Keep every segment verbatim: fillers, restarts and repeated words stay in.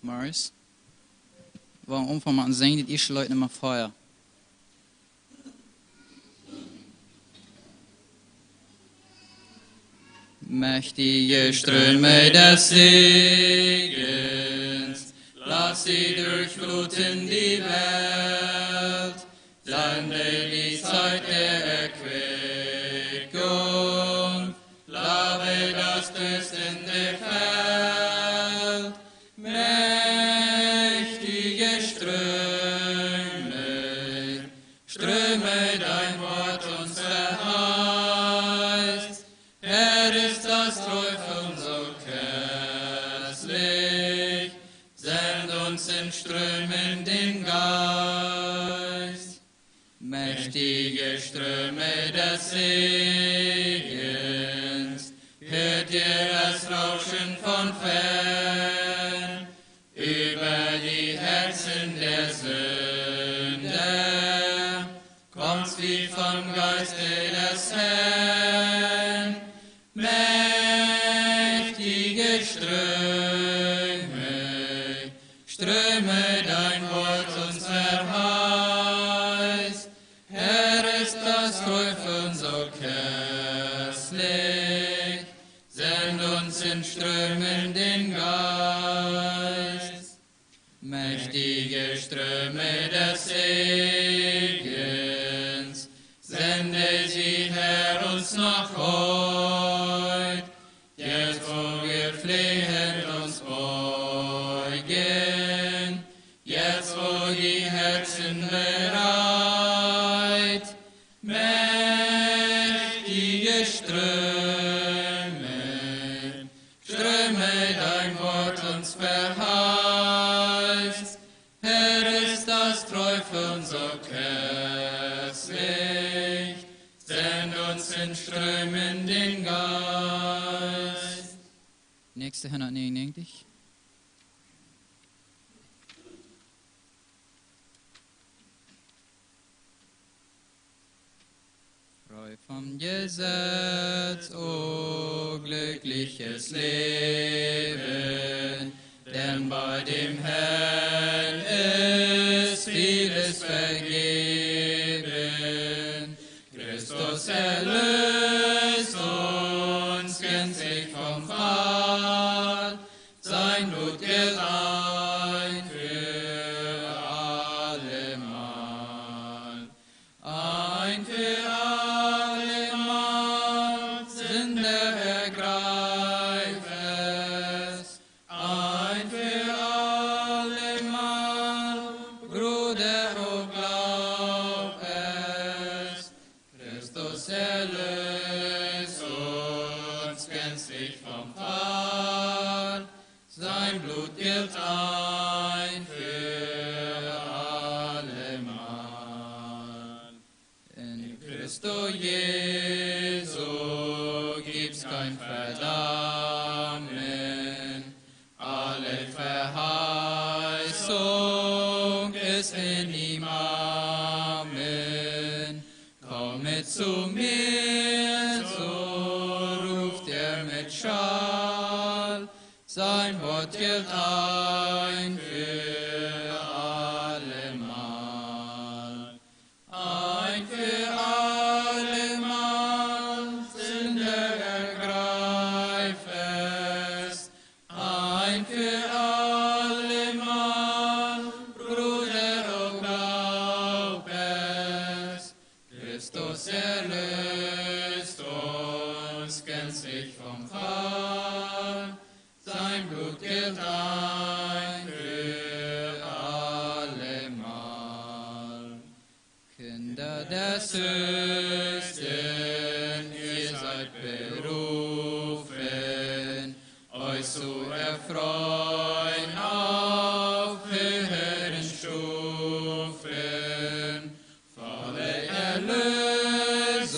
Morris. Wie aunfangen met een Sinjen, dit es Leet Numma vea. Mächtige Ströme des Segens, lass sie durchfluten die Welt, sende die Zeit der Erquickung, lave das dürstende Feld. Mächtige Ströme, Ströme, dein Wort uns verheißt. Herr, ist das Träufeln so köstlich, send uns in Strömen den Geist. Mächtige Ströme des Segens, hört ihr das Rauschen von fern? Über die Herzen der Sünder kommt's wie vom Geiste des Herrn. Mächtige Ströme, Ströme, dein Wort uns verheißt. Herr, ist das Träufeln so köstlich, send uns in Strömen den Geist. Mächtige Ströme des Segens, sende sie, Herr, uns noch heut, jetzt, wo wir flehend uns beugen, jetzt, wo die Herzen bereit, mächtige Ströme, Ströme, dein Wort uns verheißt. Herr, ist das Träufeln so köstlich, send uns in Strömen den Geist. Nächste hundatnegenundnegentig. Frei vom Gesetz, o glückliches Leben, denn bei dem Herrn ist vieles vergeben. Christus erlöst uns gänzlich vom Fall, sein Blut gilt ein für allemal. Ein für allemal, Sünder, ergreif es. Ein für allemal, Bruder, o glaub es. Christus erlöst uns gänzlich vom Fall. Sein Blut gilt ein für allemal. In Christo Jesu gibt's kein Verdammen. Alle Verheißung ist in ihm. Amen. Kommet zu mir, so ruft er mit Schall. Sein Wort gilt ein für allemal. Ein für allemal, Sünder, ergreif es. Ein für allemal, Bruder, o glaub es. Christus erlöst uns gänzlich vom Fall. Sein Blut gilt ein für allemal. Kinder des Höchsten, ihr seid berufen, euch zu erfreuen auf höheren Stufen. Volle Erlösung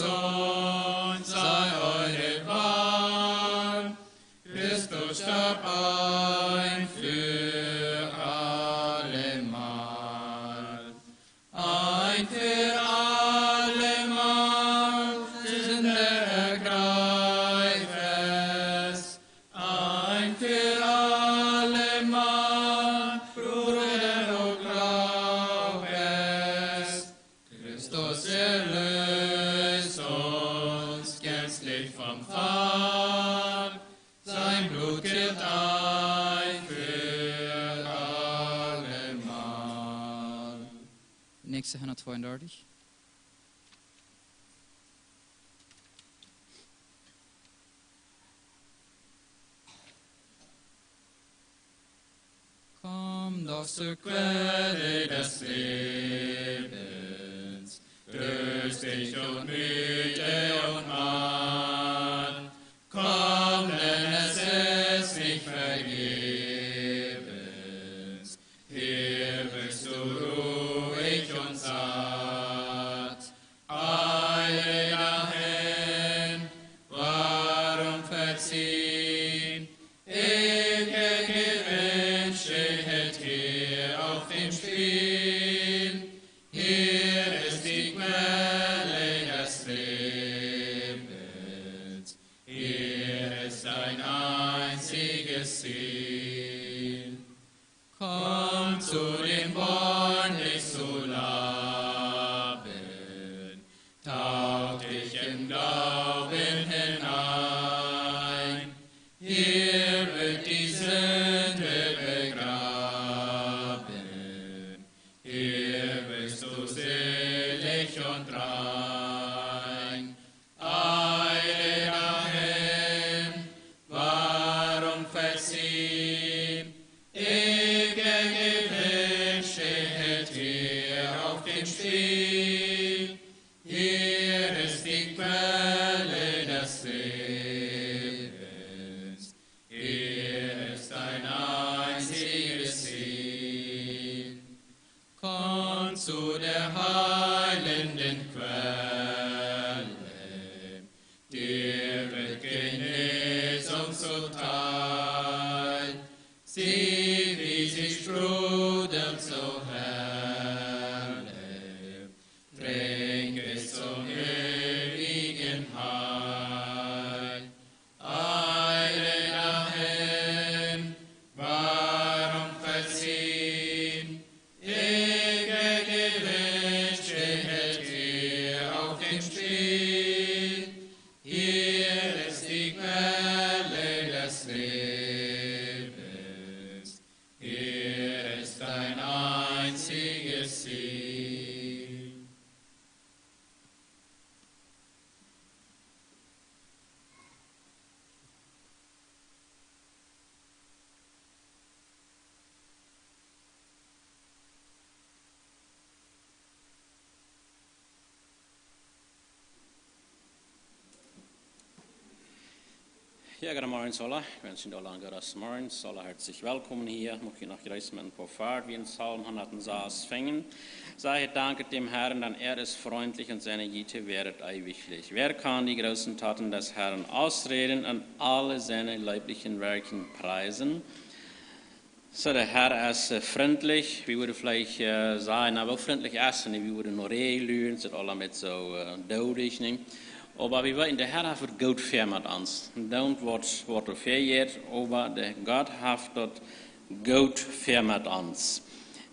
sei eure Wahl. Christus starb ein für allemal. Ein für allemal, Sünder, ergreif es. Ein für allemal, Dank für allemal. Nächste hundertzweiunddreißig. Komm doch zur Quelle des Lebens, durstig und müde und matt. Komm, denn es ist nicht vergebens, hier wirst du ruhig und satt. Eile dahin, warum verziehen? Ewige Gewinn steht hier auf dem Spiel. Hier ist die Quelle des Lebens. Hier ist dein einziges Ziel. Komm zu dem Born, dich zu laben, tauch dich im Glauben hinein. Hier wird die Sünde begraben, hier wirst du selig und rein. Eile dahin, warum verziehen? Ewige Gewinn steht hier auf dem Spiel. Hier ist die Quelle des Lebens. Hier ist dein einziges Ziel. Komm zu der heilenden Quelle, dir wird Genesung zuteil. Sieh, wie sie sprudelt so helle, trink es zum ewigen Heil. Eile dahin, warum verziehen? Ewige Gewinn steht hier auf dem Spiel. Hier ist die Quelle des Lebens. Hier ist dein einziges Ziel. Ja, goodemorjen, Sola. Ekj wensch junt aula een gooden Morjen. Sola, hartlich welkom hia. Mucht ekj noch jressen met een poa Wieed, wie en Psalm hundat sas finjen. Sei, danket dem Herrn, denn er ist freundlich und seine Güte währet ewiglich. Wer kann die großen Taten des Herrn ausreden und alle seine leiblichen Werken preisen? Soo, de Herr es, äh, frintlich. Wie wudden veleicht, äh, sajen, na, woo frintlich es hee, un wie wudden no Räajen luaren, daut aules met soo, äh, doodich, nä? Oba wie weeten, de Herr haft goot väa met ons. Doont waut, waut doa väajeit, oba de Gott haft daut goot väa met ons.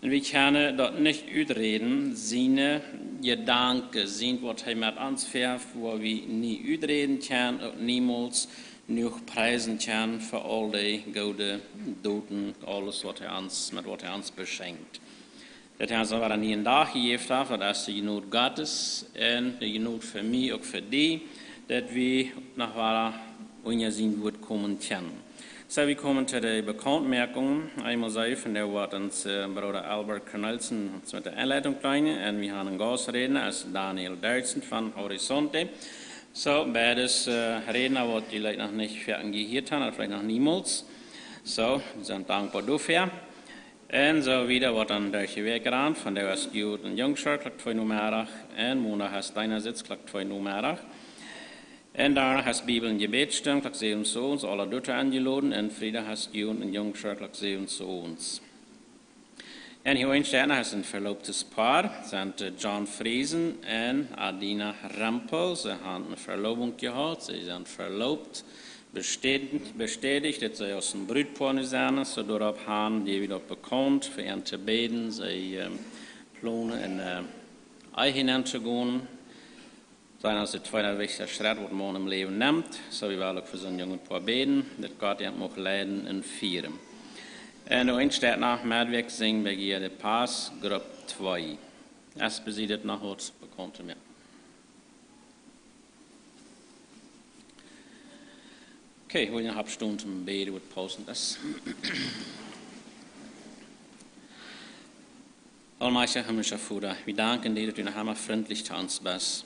Un wie kjennen daut nich uträden, siene Jedanken, sien waut hee met ons väa, waut wie nich uträden kjennen, uk niemols jenuach priesen kjennen fa aul dee goode Doten, aules waut hee ons, met waut hee ons beschenkjt. Daut hee ons noch wada een nieen Dach jejäft haft, daut es de Jnod Gottes un de Jnod fa mie, uk fa die, daut wie noch wada unja sien Wuat komen kjennen. Soo, wie komen to de Bekauntmoakunk. Eemol soo, vondoag woat ons, äh, Brooda Albert Cornelsen ons met de Enleitunk deenen. Un wie haben een Gausträdna, es Daniel Derksen von Horizonte. Soo, beides, äh, Rädna, waut jie veleicht noch nich väl jehieet haben, ooda veleicht noch niemols. Soo, wie sent dankboa doafäa. Un soo wieda woat dan derch de Wäakj jeräd, vondoag es Jugend un Jungschar, Klock twee Nomeddach, un Mondach es Dienastsitz, Klock twee Nomeddach. Un doano es Bibel- un Jebädstund, Klock säwen Soo, ons aula doatoo enjeloden, un Friedach es Jugend un Jungschar, Klock säwen Soo. Un hia enne Städ es een veloobtet Poa, sent, äh, John Friesen un Adina Rempel. See haben eene Veloobunk jehaut, see sent veloobt, bestäd-, bestädicht, daut see aus een Brutpoa nu sent. Soo doaropp haben dee wada bekaunt, fa an to bäden, see, ähm, plonen en, äh, Ehe nenn to gonen. Sennen aus de tweede wichtichste Schrett, waut maun em Läwen nemt, soo wie well uk fa soon jungen Poa bäden, daut Gott am mucht leiden un fieren. Un doa steit noch Metwirkjen bie de Pass, Grupp twee. Es besiet noch waut bekaunt to moaken. Okay, wie woaren oppstonen toom bäden, waut paussent es. Allmajchtja himmlischa Voda, wie danken die, daut du noch emma frintlich to ons best.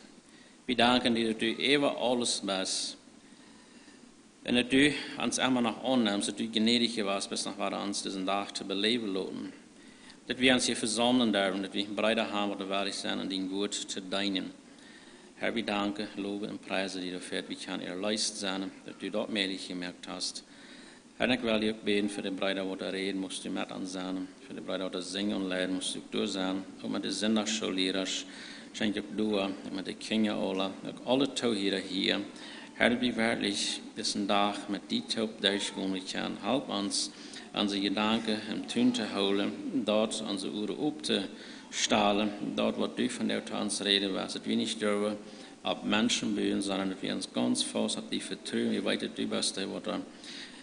Wie danken die, daut du äwa aules best. Un daut du ons emma noch aunnemst, daut du jnädich jewast best, noch wada ons disen Dach to beläwen loten. Daut wie ons hia vesaumlen derwen, daut wie Breeda haben, waut wertich sent, om dien Wuat to deenen. Herr, wie danken, lowen un priesen die doafäa, daut wie kjennen erleest sennen, daut du daut mäajlich jemoakt hast. Herr, ekj well die uk bäden fa de Breeda, waut doa räden, must du met an sennen. Fa de Breeda, waut doa sinjen un leiden, must du uk doa sennen. Uk met de Sindachschoollierasch, schenkj uk doa, uk met de Kjinja aula, uk aule Toohiera hia. Herr, daut wie werkjlich disen Dach met die toop derchgonen kjennen. Halp ons, onse Jedanken em Tun to hoolen, daut onse Uaren op to stalen, daut waut du vondoag to ons räden west, daut wie nich derwen opp Menschen buen, sonda daut wie ons gaunz faust opp die vetruen. Wie weeten, daut du best dee, waut doa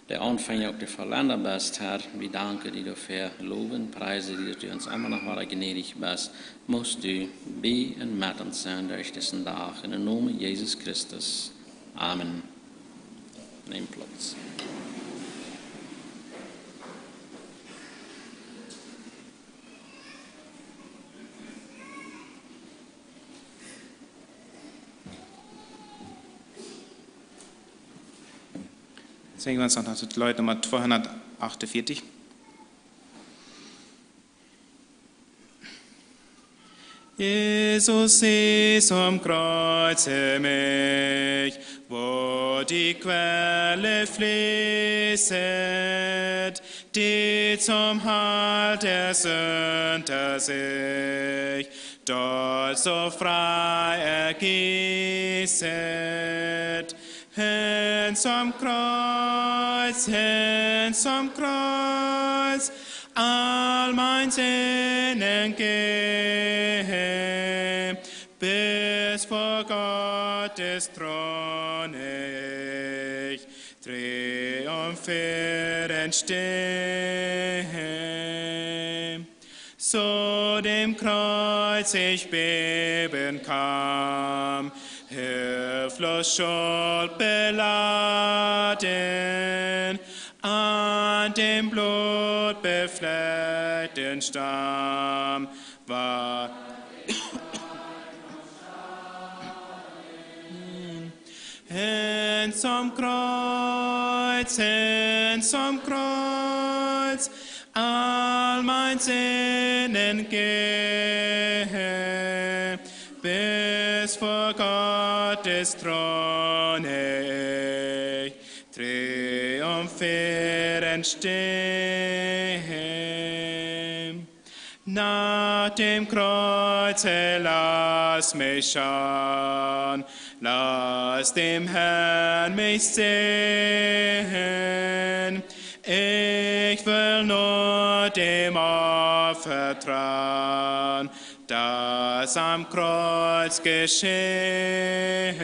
de Aunfenja uk de Vollenda best, Herr. Wie danken die doafäa, lowen, priesen die, daut du ons emma noch wada jnädich best. Must du bie un met ons sennen derch disen Dach. En dän Nomen Jesus Christus. Amen. Nemt Plauz. Sinjen wie ons noch daut Leet Numma tweehundatachtunvieetich. Jesus ist am Kreuz für mich, wo die Quelle fließet, die zum Heil der Sünder sich dort so frei ergießet. Hin zum Kreuz, hin zum Kreuz, all mein Sinnen geh, bis vor Gottes Thron ich triumphierend stehe. Zu dem Kreuz ich bebend kam, hilflos schuldbeladen, an dem blutbefleckten Stamm war Hin zum Kreuz, hin zum Kreuz, all mein Sinnen geh, bis vor Gottes Thron ich triumphierend stehe. Nach dem Kreuze lass mich schauen, lass dem Herrn mich sehen. Ich will nur dem Opfer trauen, das am Kreuz geschehen.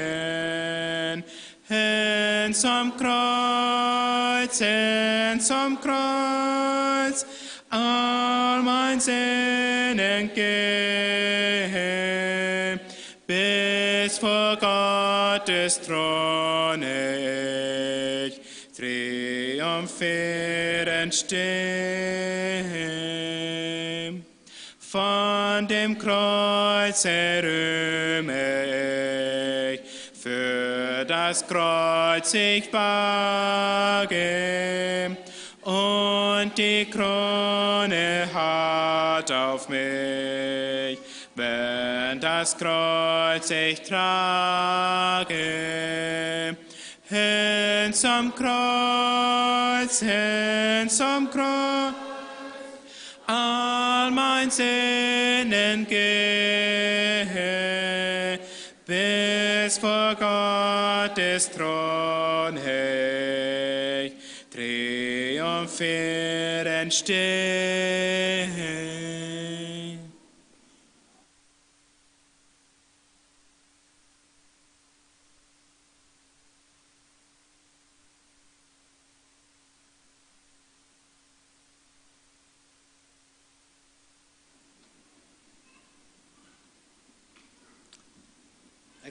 Hin zum Kreuz, hin zum Kreuz, all mein Sinnen geh, bis vor Gottes Thron ich triumphierend stehe. Von dem Kreuz rühme ich, für das Kreuz ich wage, und die Krone hart auf mich, wenn das Kreuz ich trage. Hin zum Kreuz, hin zum Kreuz, all mein Sinnen geh, bis vor Gottes Thron ich triumphierend stehe.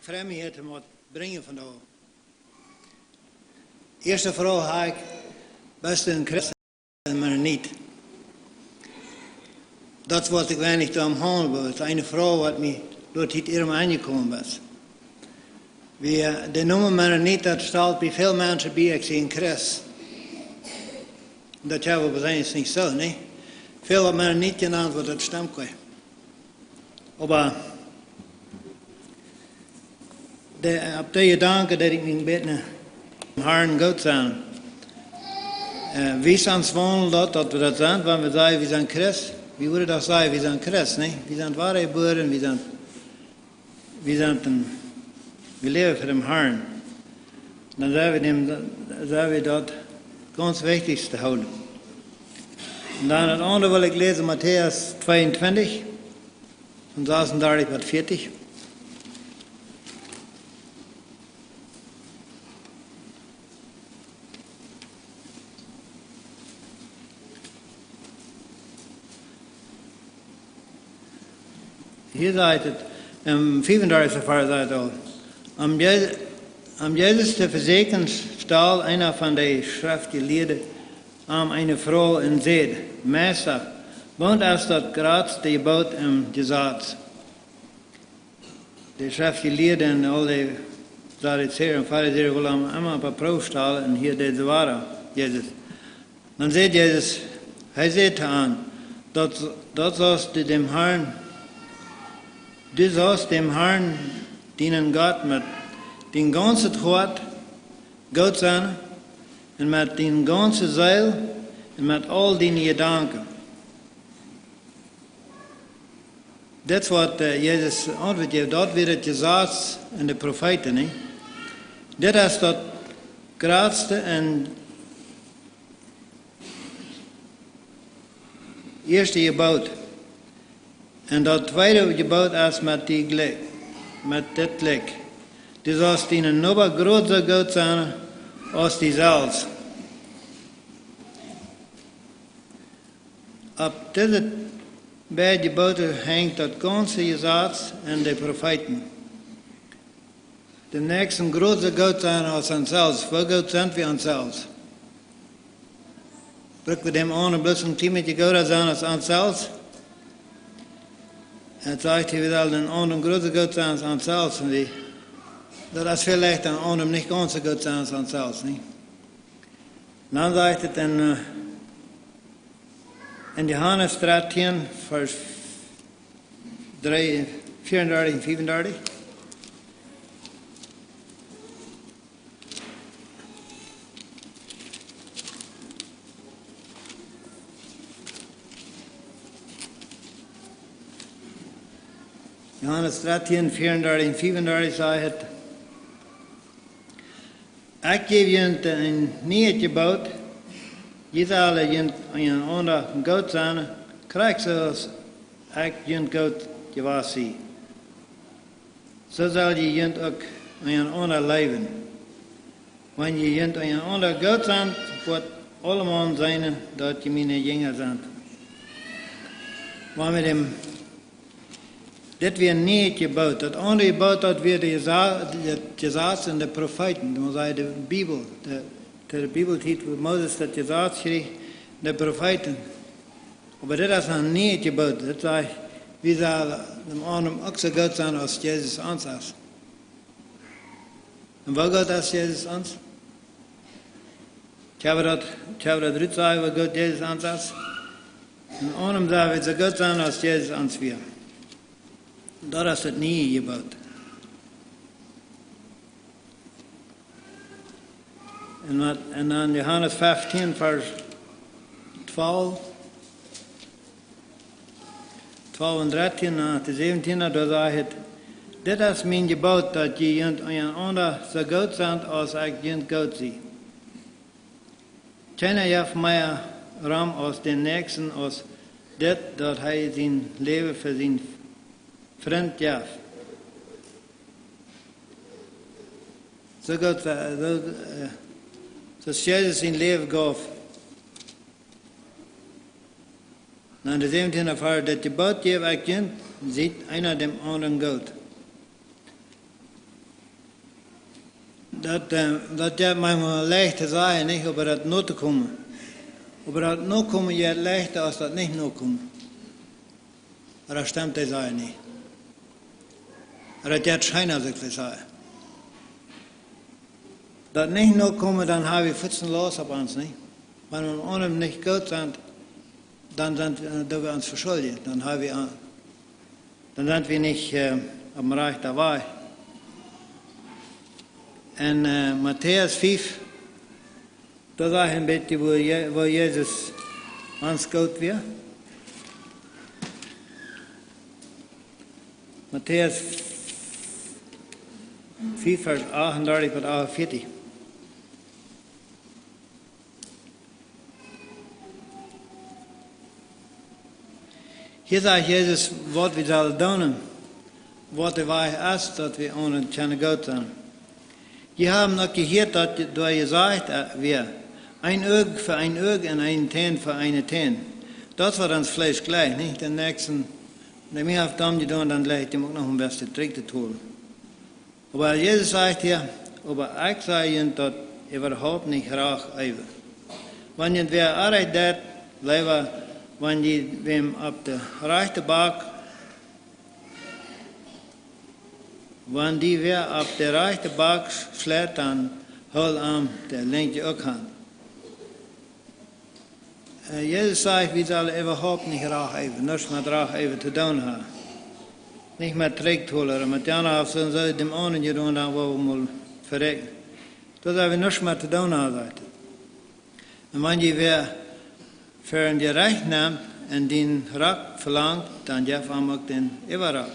Frei mie hia to motten brinjen vondoag. Ieeschte Froag ha ekj: Best du een Christ ooda een Mennonit? Daut es waut ekj weinich doa aum haundlen well. Daut es eene Froag waut mie doa tiet irma aunjekomen es. Wie, de Nomen Mennonit, daut stalt bie väl Menschen bie, ekj sie een Christ. Daut jeft oba sennen es nich soo, nä? Väl woat Mennonit jenant, waut daut stemt goa. Oba de, opp dee Jedanken deed ekj mie een bät no Harn goot sennen. Äh, wie sent ons Waundel daut, daut wie daut sent, wan wie sajen, wie sent Christ? Wie wudden doch sajen, wie sent Christ, nä? Wie sent wadajebuaren, wie sent, wie sent een, wie läwen fa dän Harn. Dan sent wie däm, sent wie daut gaunz wichtichste hoolen. Un dan daut aundre well ekj läsen, Matäus tweeuntwintich, von sasuntachentich bat vieetich. Hia sajcht et, em fiefundachtichsten Varsch sajcht et aul: Om Je-, om Jesus to vesäakjen, stalt eena von de Schreftjelieede am eene Froag un säd: Meista, waut es daut jratste Jeboot em Jesaz? De Schreftjelieede un aul de Sadduzäa un Farisäa wullen am emma opp de Proow stalen un hia deeden see wada, Jesus. Dan säd Jesus, hee säd to an: Daut, daut saust du däm Harn, du saust däm Harn, dienen Gott, met dien gaunzet Hoat goot sennen, un met diene gaunze Seel, un met aul diene Jedanken. Dit es waut, äh, Jesus auntwuat jeft, daut wia daut Jesaz un de Profeeten, nä? Dit es daut jratste un ieeschte Jeboot. Un daut tweede Jeboot es met die jlikj, met dit jlikj: Du saust dienen Noba jrod soo goot sennen aus die selfst. Opp dise beid Jebooten henjt daut gaunze Jesaz un de Profeeten. Däm Näakjsten jrod soo goot sennen aus ons selfst. Woo goot sent wie ons selfst? Bruck wie däm aundren bloos een kjlien bät gooda sennen aus ons selfst? Un et sajcht hia, wie sellen dän aundren jrod soo goot sennen aus ons selfst. Un wie, daut es väl leichta, dän aundren nich gaunz soo goot sennen aus ons selfst, nä? Dan sajcht et en, äh, en Johanes dartieen, Varsch dree, veeaundartich un fiefundartich. Johanes dartieen, veeaundartich un fiefundartich sajcht et: Ekj jäw junt een nieet Jeboot: Jie sellen junt unjarenaunda goot sennen, krakjt soo aus ekj junt goot jewast sie. Soo sell jie junt uk unjarenaunda leewen. Wan jie junt unjarenaunda goot sent, woat aulemaun seenen, daut jie miene Jinja sent. Wan wie däm Dit wia een nieet Jeboot. Daut aundre Jeboot, daut wia de Jesa-, daut Jesaz un de Profeeten. Daut well sajen, de Bibel, de, de Bibeltiet, wua Moses daut Jesaz kjrieech, de Profeeten. Oba dit es een nieet Jeboot. Dit sajcht, wie sellen däm aundren uk soo goot sennen aus Jesus ons es. Un woo goot es Jesus ons? Kjenn wie daut, kjenn wie daut rut sajen, woo goot Jesus ons es? Un aundre sellen wie soo goot sennen aus Jesus ons wia. Daut es daut nieet Jeboot. Un waut, un dan Johanes fieftieen, Varsch twalf, twalf un dartieen, no de säwentieen, doa sajcht et: Dit es mien Jeboot, daut jie junt unjarenaunda soo goot sent aus ekj junt goot sie. Kjeena jeft mea rom aus dän Näakjsten aus dit, daut hee sien Läwen fa siene Frind jeft. Soo goot, äh, soo, äh, soo aus Jesus sien Läwen jeef. Dan de säwentieen Varsch: Dit Jeboot jäw ekj junt: Siet eena däm aundren goot. Daut, äh, daut jeit maunchmol leicht to sajen, nich? Oba daut notokomen. Oba daut nokomen jeit leichta aus daut nich nokomen. Oba daut stemt, dee sajen nich. Oba daut jeit scheena, aus ekj sajen. Daut nich nokomen, dan ha wie fuaz Laust opp ons, nich? Wan wie aundre nich goot sent, dan sent, äh, daut wie ons veschuljen. Dan ha wie aun, dan sent wie nich, äh, opp dän rajchten Wajch. En, äh, Matäus fief, doa sajcht een bät, woo Je-, woo Jesus ons goot wia. Matäus fief, Varsch achtundartich bat achtunvieetich. Hia sajcht Jesus, waut wie sellen doonen, waut de Wajch es, daut wie aundre kjennen goot sennen. Jie haben uk jehieet, daut doa jesajcht, äh, wia: Een Uag fa een Uag un eene Tän fa eene Tän. Daut woat ons veleicht jlikj, nich? Dän Näakjsten, dee mie haft domm jedonen, dan jlikjt däm uk noch een bät trigj to tolen. Oba Jesus sajcht hia: Oba ekj saj junt daut äwahaupt nich rajcht äwa. Wan junt wäa orrajcht deit, leewa, wan die wäm opp de rajchte Back, wan die wäa opp de rajchte Back schleit, dan hool am de linkje uk han. Äh, Jesus sajcht, wie sellen äwahaupt nich rajcht äwa, nuscht met rajcht äwa to doonen haben. Nich met trigj tolen, met dee aundre haft soo un soo däm aundren jedonen, dan woa wie mol verekjen. Daut haben wie nuscht met to doonen haben, sajcht hee. Un wan die wäa ver een Jerecht nemt un dien Rock velangt, dan jeff am uk dän Äwarock.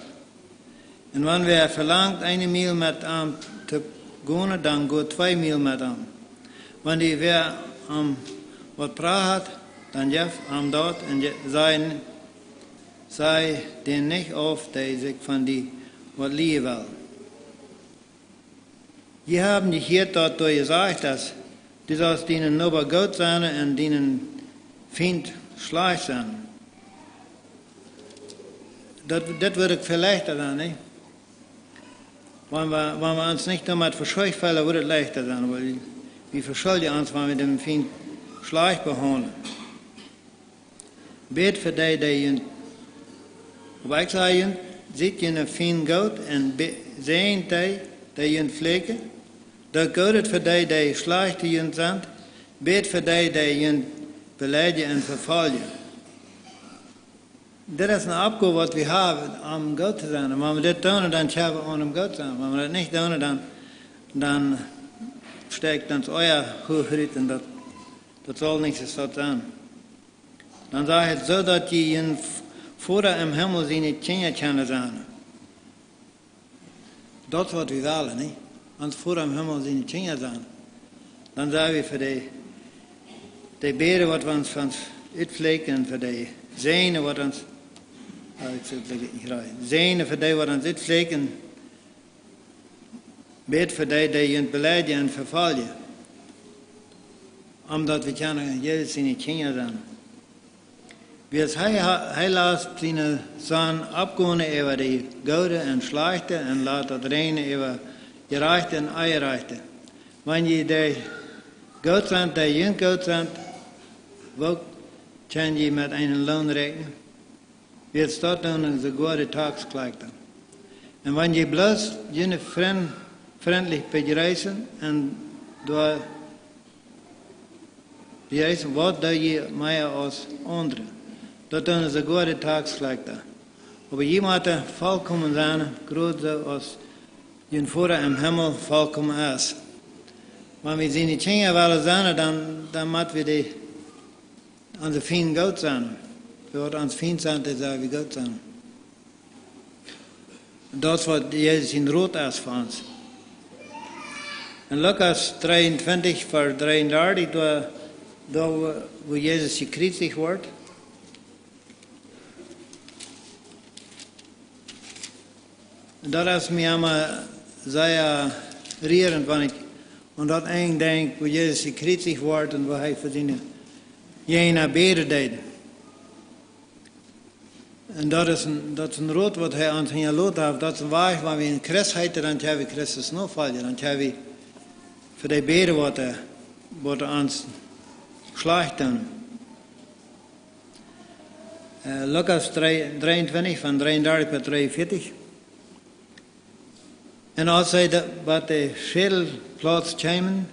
Un wan wäa velangt, eene Miel met am to gonen, dan go twee Miel met am. Wan die wäa am waut prachat, dan jeff am daut un je-, saj, saj dän nich auf, dee sikj von die waut lieen well. Jie haben jehieet, daut doa jesajcht es: Du sast dienen Noba goot sennen un dienen Fient schlajcht sennen. Daut, daut wudd uk veleicht sennen, nich? Wan wie, wan wie ons nich doamet veschuljen, wudd et leichta sennen, wiels wie, wie veschuljen ons, wan wie dän Fient schlajcht behaundlen. Bät fa dee, dee junt, oba ekj saj junt, siet june Fiend goot un be-, säajent dee, dee junt fluchen. Doot Goodet fa dee, dee schlajcht to junt sent. Bät fa dee, dee junt beleidjen un vefoljen. Dit es eene Oppgow, waut wie haben, om goot to sennen. Un wan wie dit doonen, dan kjenn wie aundre goot sennen. Wan wie daut nich doonen, dan, dan stekjt ons Oaja huach rut un daut, daut saul nich soo sennen. Dan sajcht et: Soo daut jie jun Voda em Himmel siene Kjinja kjennen sennen. Daut es waut wie wellen, nich? Ons Voda em Himmel siene Kjinja sennen. Dan saj wie fa dee, dee bäden, waut ons, ons utfluchen, fa dee säajnen, waut ons, ah, ekj saj, ekj nich rajcht. Säajnen fa dee, waut ons utfluchen, bät fa dee, dee junt beleidjen un vefoljen, om daut wie kjennen Jesus siene Kjinja sennen. Wiels hee ha-, hee lat siene Sonn oppgonen äwa de Goode un Schlajchte un lat daut räajnen äwa Jerajchte un Onjerajchte. Wan jie dee goot sent, dee junt goot sent, woo kjenn jie met eenen Loon räakjnen? Wiels daut doonen soogoa de Taxkjlakjta. Un wan jie bloos june Frind frintlich bejreessen un doa bejreessen, waut doo jie mea aus aundre? Daut doonen soogoa de Taxkjlakjta. Oba jie motten volkomen sennen, krakjt soo aus jun Voda em Himmel volkomen es. Wan wie siene Kjinja wellen sennen, dan, dan mott wie dee onse Fiend goot sennen. Wie woaren onse Fiend sennen, dee sell wie goot sennen. Daut es waut Jesus sien Rot es fa ons. En Lukas dreeuntwintich, Varsch dreeundartich, doa, doa wua, wua Jesus jekjriezicht woat. Un daut es mie emma sea rierent, wan ekj aun daut Enj denkj, wua Jesus jekjriezicht woat un wua hee fa siene Jäajna bäden deed. Un daut es een, daut es een Rot, waut hee ons hinjaloten haft. Daut es een Wajch, wan wie een Christ heeten, dan kjenn wie Christus nofoljen. Dan kjenn wie fa dee bäden, waut, waut ons schlajcht doonen. Lukas dree, dreeuntwintich, von dreeundartich bat dreeunvieetich. Un aus see bat de Schädelplauz kjeemen,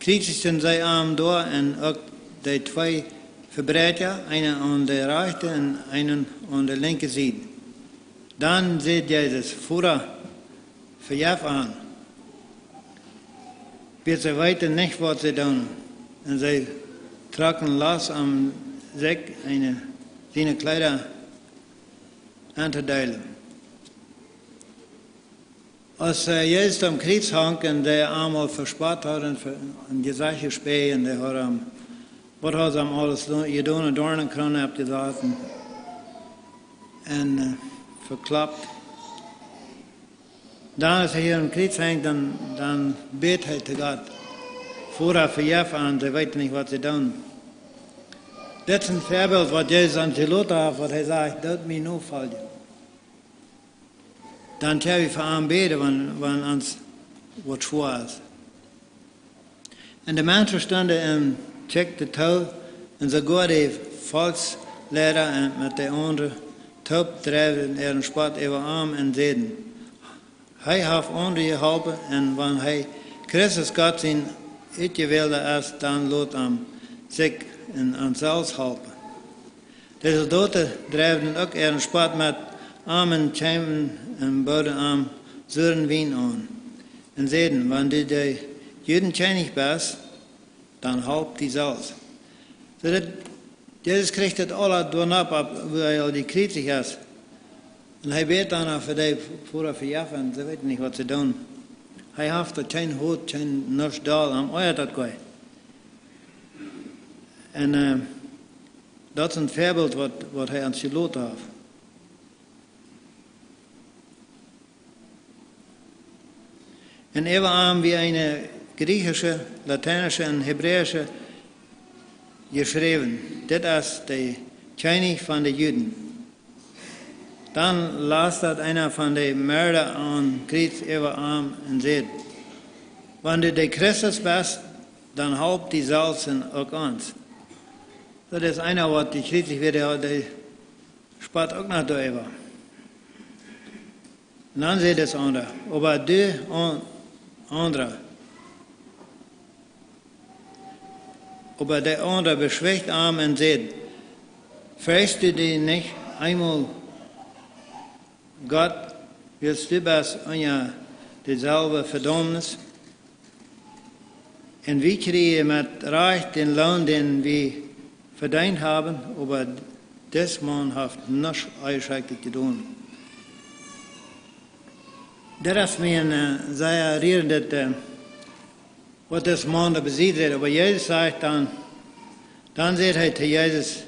kjriezichten see am doa un uk de twee Vebräakja, eenen aun de rajchte un eenen aun de linkje Sied. Dan säd Jesus: Voda, vejeff an, wiels see weeten nich, waut see doonen. Un see trocken los, om sikj siene Kjleeda entodeelen. Aus Jesus aum Kjriez hunk un dee am aul vespott hauden un jesajcht: Jespäajen, dee hauden am, waut hauden see am aules jedonen, Doarnenkroon oppjesat un veklopt. Dan, aus hee hia aum Kjriez hunk, dan bäd hee to Gott: Voda, vejeff an, see weeten nich, waut see doonen. Dit es een Väabilt, waut Jesus ons jeloten haft, waut hee sajcht: Doot mie nofoljen. Dan kjenn wie fa am bäden, wan ons waut schwoa es. Un de Menschen stunden un kjikjten too, un soogoa de Volkjsleida met de aundre toop dreewen äaren Spott äwa am un säden: Hee haft aundre jeholpen, un wan hee Christus, Gott sien Utjewälda es, dan lot am sikj un ons selfst halpen. De Soldoten dreewen uk äaren Spott met am un kjeemen un booden am suren Wien aun un säden: Wan du de Juden Kjennich best, dan halp die selfst. Soo daut Jesus kjricht daut aula doa nopp, wua hee aul jekjriezicht es. Un hee bäd dan fa dee: Voda, vejeff an, see weeten nich, waut see doonen. Hee haft doa kjeen Hoat, kjeen nuscht doll, am oajat daut goanich. Un daut es een Väabilt, waut hee ons jeloten haft. Un äwa am wia eene griechische, lateinische un hebräische jeschräwen: Dit es de Kjennich von de Juden. Dan las daut eena von de Moarda aum Kjriez äwa am un säd: Wan du de Christus best, dan halp die selfst un uk ons. Daut es eena, waut jekjriezicht wort, dee spott uk noch doaräwa. Un dan säd daut aundre: Oba de aundre, oba de aundre beschwicht am un säd: Freist du die nich eemol Gott, wiels du best unja deeselwje Vedaumnis? Un wie kjrieen met Rajcht dän Loon, dän wie vedeent haben, oba dis Maun haft nuscht Onjeschekjtet jedonen. Daut es mie een sea rierendet, waut dis Maun doa besied säd. Oba Jesus sajcht dan, dan säd hee to Jesus: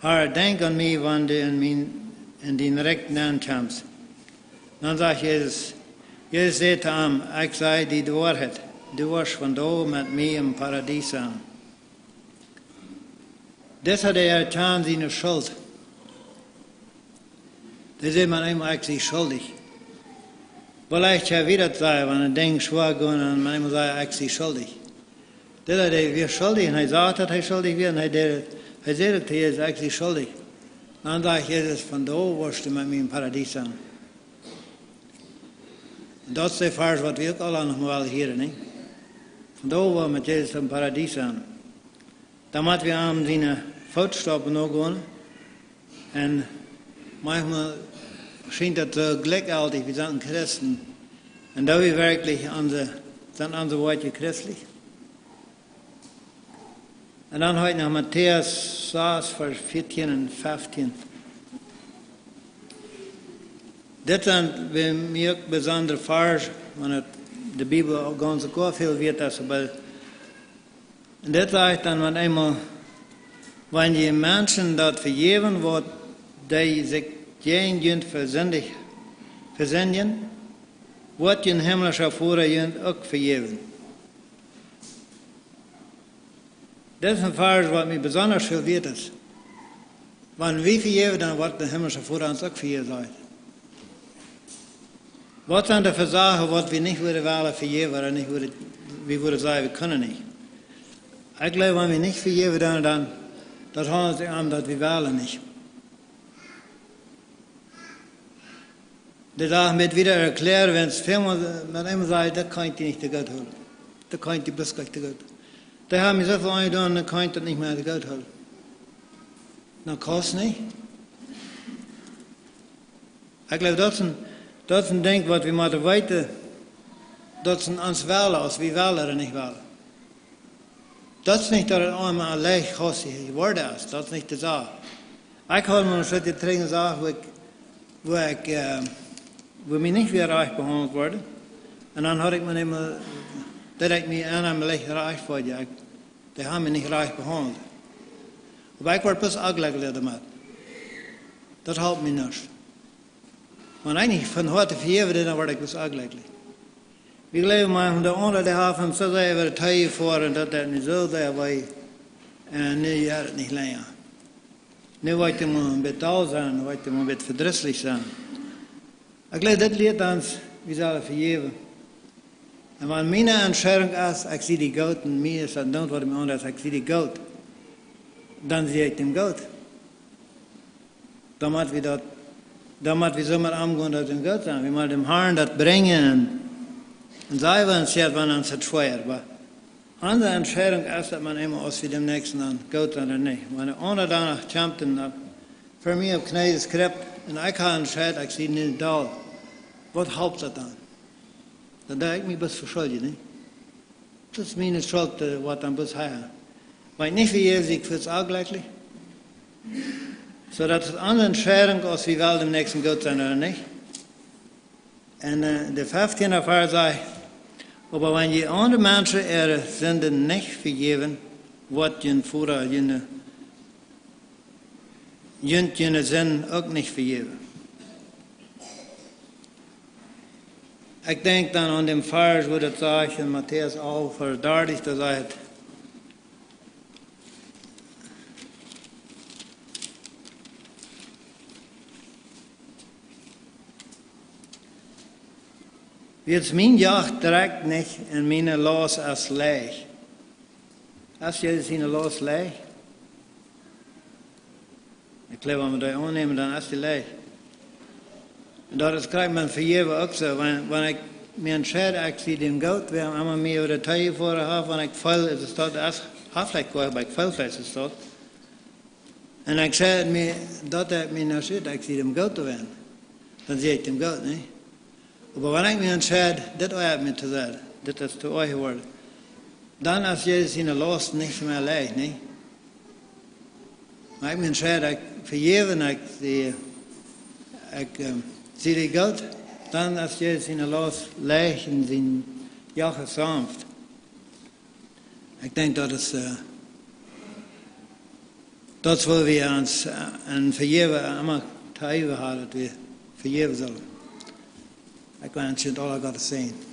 Herr, denkj aun mie, wan du en dien Rikj nenkjemst. Dan sajcht Jesus, Jesus säd to am: Ekj saj die de Woarheit, du woascht vondoag met mie em Paradies sennen. Disa, dee erkjand siene Schult. Dee säd: Met eemol, ekj sie schuldich. Woo leicht kjenn wie daut sajen, wan een Dinkj schwoa jeit, un met eemol saj wie: Ekj sie schuldich. Disa, dee wia schuldich un hee sach, daut hee schuldich wia, un hee säd uk to Jesus: Ekj sie schuldich. Dan sajcht Jesus: Vondoag woascht du met mie em Paradies sennen. Daut es de Varsch, waut wie uk aula noch mol hieren, nich? Vondoag woa wie met Jesus em Paradies sennen. Dan mott wie aun siene Footstoppen nogonen. Un maunchmol schient daut soo jlikjjeltich, wie sent Christen. Un daut wie werkjlich, sent onse Woakjen christlich? Un dan hab ekj noch Matäus sas, Varsch vieetieen un feftieen. Dit sent bie mie uk besondre Varsch, wiels de Bibel uk gaunz väl wieet es, oba un dit sajcht dan: Wan eemol, wan jie Menschen daut vejäwen, waut dee sikj jäajen junt vesindjen, woat jun himlischa Voda junt uk vejäwen. Dit es een Varsch, waut mie besonda väl wieet es. Wan wie vejäwen, dan woat de himlischa Voda ons uk vejäwen. Waut sent de Sachen, waut wie nich wudden wellen vejäwen, ooda nich wudden wie wudden sajen, wie kjennen nich. Ekj jleew, wan wie nich vejäwen, dan, dan, daut haft sikj aun, daut wie wellen nich. De Sach met wieda erkjlären, wan eena väl mol met eemol sajcht, daut kaun ekj nich to goot hoolen. Daut kaun ekj bloos nich to goot. Dee haben mie soo väl aunjedonen, daut kaun ekj daut nich mea to goot hoolen. Dan kaust nich. Ekj jleew, daut es een, daut es een Dinkj, waut wie motten weeten, daut es een ons wellen, aus wie wellen ooda nich wellen. Daut es nich, daut et aulemol leicht jeworden es. Daut es nich de Sach. Ekj haud mol eene Tiet trigj eene Sach, wua ekj, wua ekj, eh, wua mie nich wada rajcht behaundelt wort. Un dan haud ekj mie emma, daut ekj mie aun am leicht rajcht feeld. Ekj, dee haben mie nich rajcht behaundelt. Oba ekj wort bloos onjlekjlich doamet. Daut holp mie nuscht. Wan ekj nich von Hoaten vejäwen deed, dan wort ekj bloos onjlekjlich. Wie jleewen mau, de aundra, dee haft am soo sea äwa de Tieed jefoaren, daut daut nu soo sea wee. Un nu jeit et nich lenja. Nu woat hee mau een bät doll sennen, woat hee mau een bät vedrisslich sennen. Ekj jleew, dit lieet ons, wie sellen vejäwen. Un wan miene Entscheidunk es, ekj sie die goot, un mie es daut nich waut mie aundasch, ekj sie die goot, dan sie ekj däm goot. Dan mott wie daut, dan mott wie soo met omgonen, daut wie goot sent. Wie motten däm Harn daut brinjen. Un, un see, wan et, wan ons daut schwoa wort. Aun de Entscheidunk es, daut eena emma, aus wie däm Näakjsten dan goot sent ooda nich. Wan de aundra doano kjemt un dan fa mie opp Kjnees kjript un ekj ha entscheit, ekj sie nu doll. Waut halpt daut dan? Dan denkj ekj mie bloos veschuldjen, nä? Daut es miene Schult, eh, waut dan bloos hia. Wan ekj nich vejäw, sie ekj fa onjlekjlich. Soo daut es aun de Entscheidunk, aus wie wellen däm Näakjsten goot sennen ooda nich. Un, eh, de feftiende Varsch sajcht: "Oba wan jie aundre Menschen äare Sinden nich vejäwen, woat jun Voda june, junt june Sinden uk nich vejäwen." Ekj denkj dan aun dän Varsch, wua daut sajcht en Matäus alf, Varsch dartich, doa sajcht: "Wiels mien Joch drekjt nich un miene Laust es leicht." Es Jesus siene Laust leicht? Ekj jleew, wan wie dee aunnämen, dan es dee leicht. Un daut es krakjt met Vejäwen uk soo. Wan, wan ekj mie entscheid, ekj sie däm goot, wäa emma mie äwa de Tieed jefoaren haft, wan ekj feel, et es daut, es, haft ekj goa, oba ekj feel, et es daut. Un ekj säd mie, daut haft mie nuscht, ekj sie däm goot to sennen. Dan sie ekj däm goot, nä? Oba wan ekj mie entscheid, dit oajat mie to sennen, dit es to oajch jeworden, dan es Jesus siene Laust nich mea leicht, nä? Wan ekj mie entscheid, ekj vejäw, ekj sie, ekj, ehm, sie die goot, dan es Jesus siene Laust leicht un sien Joch es saunft. Ekj denkj, daut es, eh, daut es waut wie ons, eh, aun Vejäwen emma to äwen haben, daut wie vejäwen sellen. Ekj wensch junt aule Gott sienen Säajen.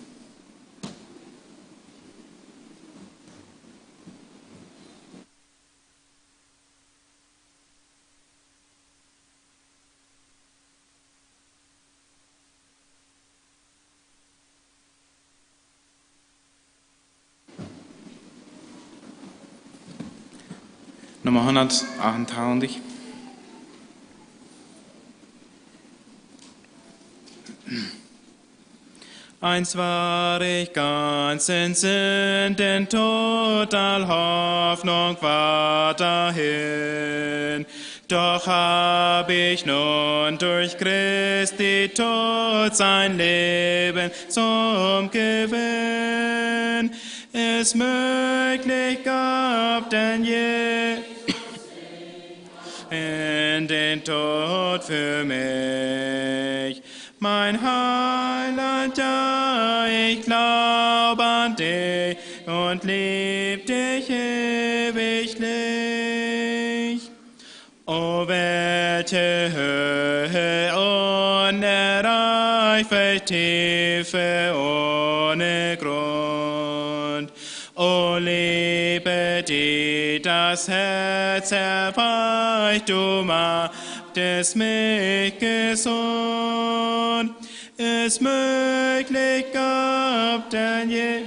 Numma hundat achtentachentich. Eins war ich ganz in Sünden tot, all Hoffnung war dahin. Doch hab ich nun durch Christi Tod sein Leben zum Gewinn. Ist möglich, gab denn Jesus in den Tod für mich. Mein Heiland, ja, ich glaub an dich und lieb dich ewiglich. O welche Höhe unerreicht, welche Tiefe ohne Grund. O Liebe, die das Herz erweicht, du machtest mich gesund. Ist möglich, gab denn je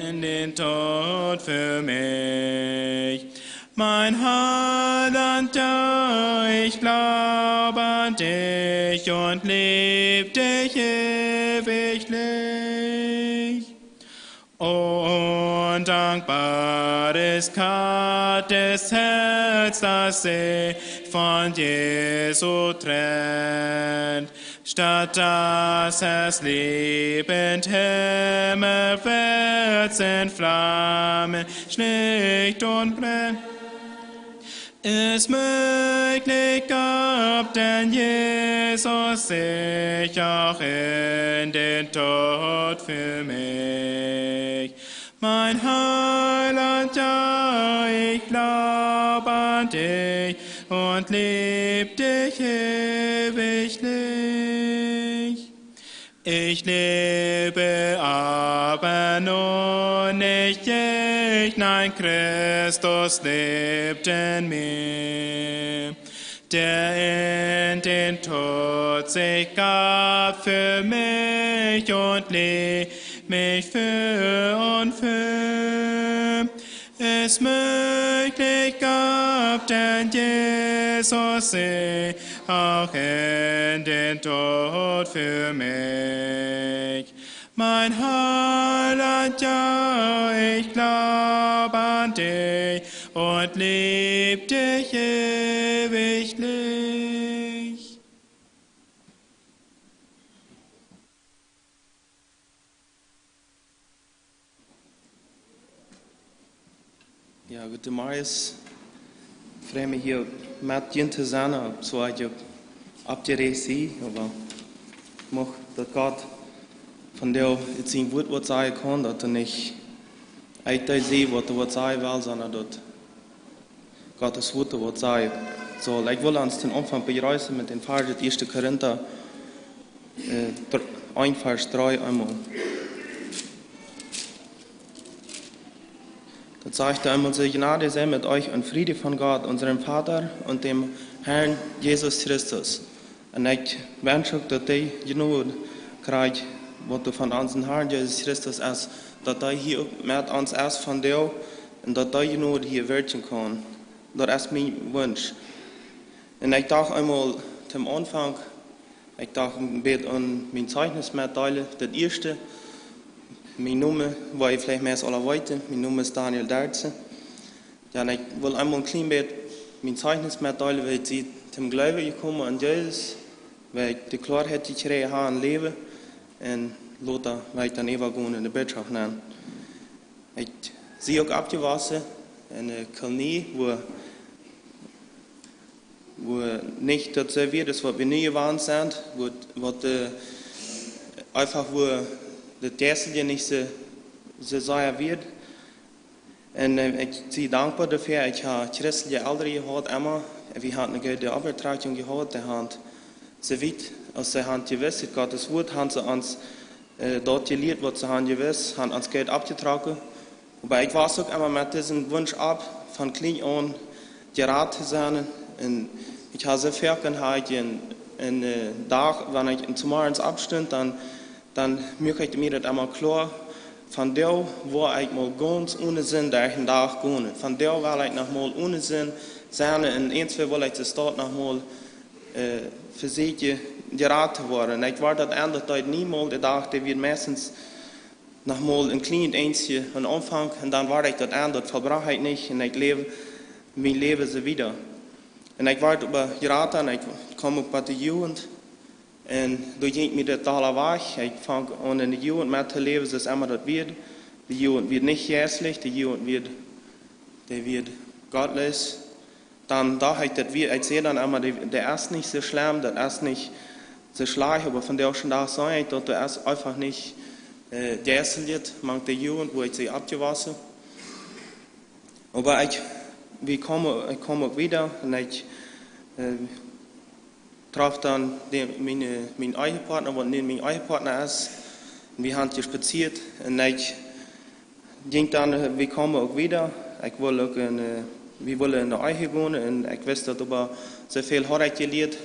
in den Tod für mich. Mein Heiland, ja, ich glaub an dich und lieb dich ewiglich. Undankbar ist Gottes Herz, das sich von Jesu trennt, statt dass es liebend himmelwärts in Flammen schlicht und brennt. Ist möglich, gab denn Jesus sich auch in den Tod für mich. Mein Heiland, ja, ich glaub an dich und lieb dich ewiglich. Ich lebe aber nun nicht ich, nein, Christus lebt in mir, der in den Tod sich gab für mich und liebt mich für und für. Ist möglich, gab denn Jesus sich auch in den Tod für mich. Mein Heiland, ja, ich glaub an dich und lieb dich ewiglich. Ja, guten Morgen. Frei mie hia met junt to sennen, opp soo aus ekj oppjeräacht sie, oba mucht daut Gott vondoag ut sien Wuat waut sajen kaun, daut hee nich ieescht daut sajcht waut hee waut sajen well, sonda daut Gott sien Wuat waut sajen saul. Ekj well ons toom Aunfank bejrieessen met dän Varsch ut ieeschte Korinta, äh, dr-, eent Varsch dree eemol. Daut sajcht eemol soo: Gnade sei met euch und Friede von Gott, unserem Vater und dem Herrn Jesus Christus. Un ekj wensch uk daut dee Jnod kjricht, waut doa von onsen Herrn Jesus Christus es, daut hee hia uk met ons es vondoag un daut dee Jnod hia wirkjen kaun. Daut es mien Wunsch. Un ekj docht eemol toom Aunfank, ekj docht een bät aun mien Zeichnis metdeelen. Daut ieeschte, mien Nomen, woa jie veleicht meist aula weeten, mien Nomen es Daniel Derksen. Jo, un ekj well eemol een kjlien bät mien Zeichnis metdeelen, woo ekj sie toom Gloowen jekomen aun Jesus, woo ekj de Kloarheit jekjräajen hab em Läwen, un lota woo ekj dan äwagonen en de Wirtschoft nenn. Ekj sie uk oppjewossen en eene Kolonie, wua, wua nich daut soo wia aus waut wie nu jewant sent, wua, waut, äh, eefach wua daut Jeistliche nich soo, soo sea wia. Un, äh, ekj sie dankboa doafäa, ekj hab christelje Elren jehaut, emma. Wie hauden eene goode Oppdrieeunk jehaut, dee hauden, soo wiet aus see hauden jewist, Gott sien Wuat, hauden see ons, äh, daut jelieet, waut see hauden jewist, hauden ons Geld aufjetrocken. Oba ekj wia uk emma met disen Wunsch opp, von kjlien aun jerat to sennen. Un ekj hab soo foaken haud ekj een, een, äh, Dach, wan ekj zemorjes oppstunt, dan dan muak ekj mie daut emma kloa, vondoag well ekj mol gaunz one Sind derch dän Dach gonen. Vondoag well ekj noch mol one Sind sennen un eent, twee well ekj de Staut noch mol, äh, vesieekjen jerat to woaren. Ekj wort daut enn, daut deed niemols, de Dach, dee wia meistens noch mol een kjlien eensje aum Aunfank un dan wort ekj daut enn, daut vollbrocht ekj nich un ekj läw mien Läwen soo wieda. Un ekj wort oba jrata un ekj kjeem uk bie de Jugend. Un doa jinkj mie daut aula wajch. Ekj funk aun enne Jugend met to läwen, soo aus emma daut wia. De Jugend wia nich jeistlich, de Jugend wia, dee wia gottloos. Dan docht ekj, daut wia, ekj säd dan emma, dee, dee es nich soo schlemm, daut es nich soo schlajcht, oba vondoag dän Dach saj ekj, daut dee es eefach nich, äh, jeistlich, mank de Jugend, wua ekj sie oppjewossen. Oba ekj, wie kjeemen, ekj kjeem uk wieda un ekj, äh, trof dan de, mien, mien Ehepartner, waut nu mien Ehepartner es. Un wie hauden jespazieet un ekj jinkj dan, äh, wie kjeemen uk wieda. Ekj wull uk en, äh, wie wullen en de Ehe gonen un ekj wist daut, oba soo väl haud ekj jelieet,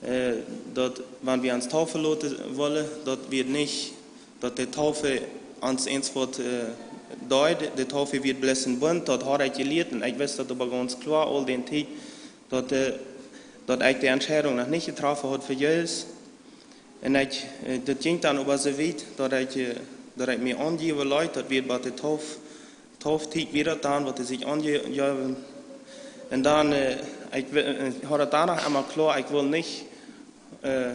äh, daut, wan wie ons deepen loten wullen, daut wia nich, daut de Deepunk ons eent waut, äh, deed, de Taufe wia bloos een Bunt, daut haud ekj jelieet. Un ekj wist daut oba gaunz kloa aul dän Tiet, daut, äh, daut ekj de Entscheidunk noch nich jetroffen haud fa Jesus. Un ekj, äh, daut jinkj dan oba soo wiet, daut ekj, äh, daut ekj mie aunjäwen leet, daut wia bie de Tauf-, Tauftiet wia daut dan, waut hee sikj aunjeef. Un dan, äh, ekj wi-, äh, haud daut doano emma kloa, ekj wull nich, äh,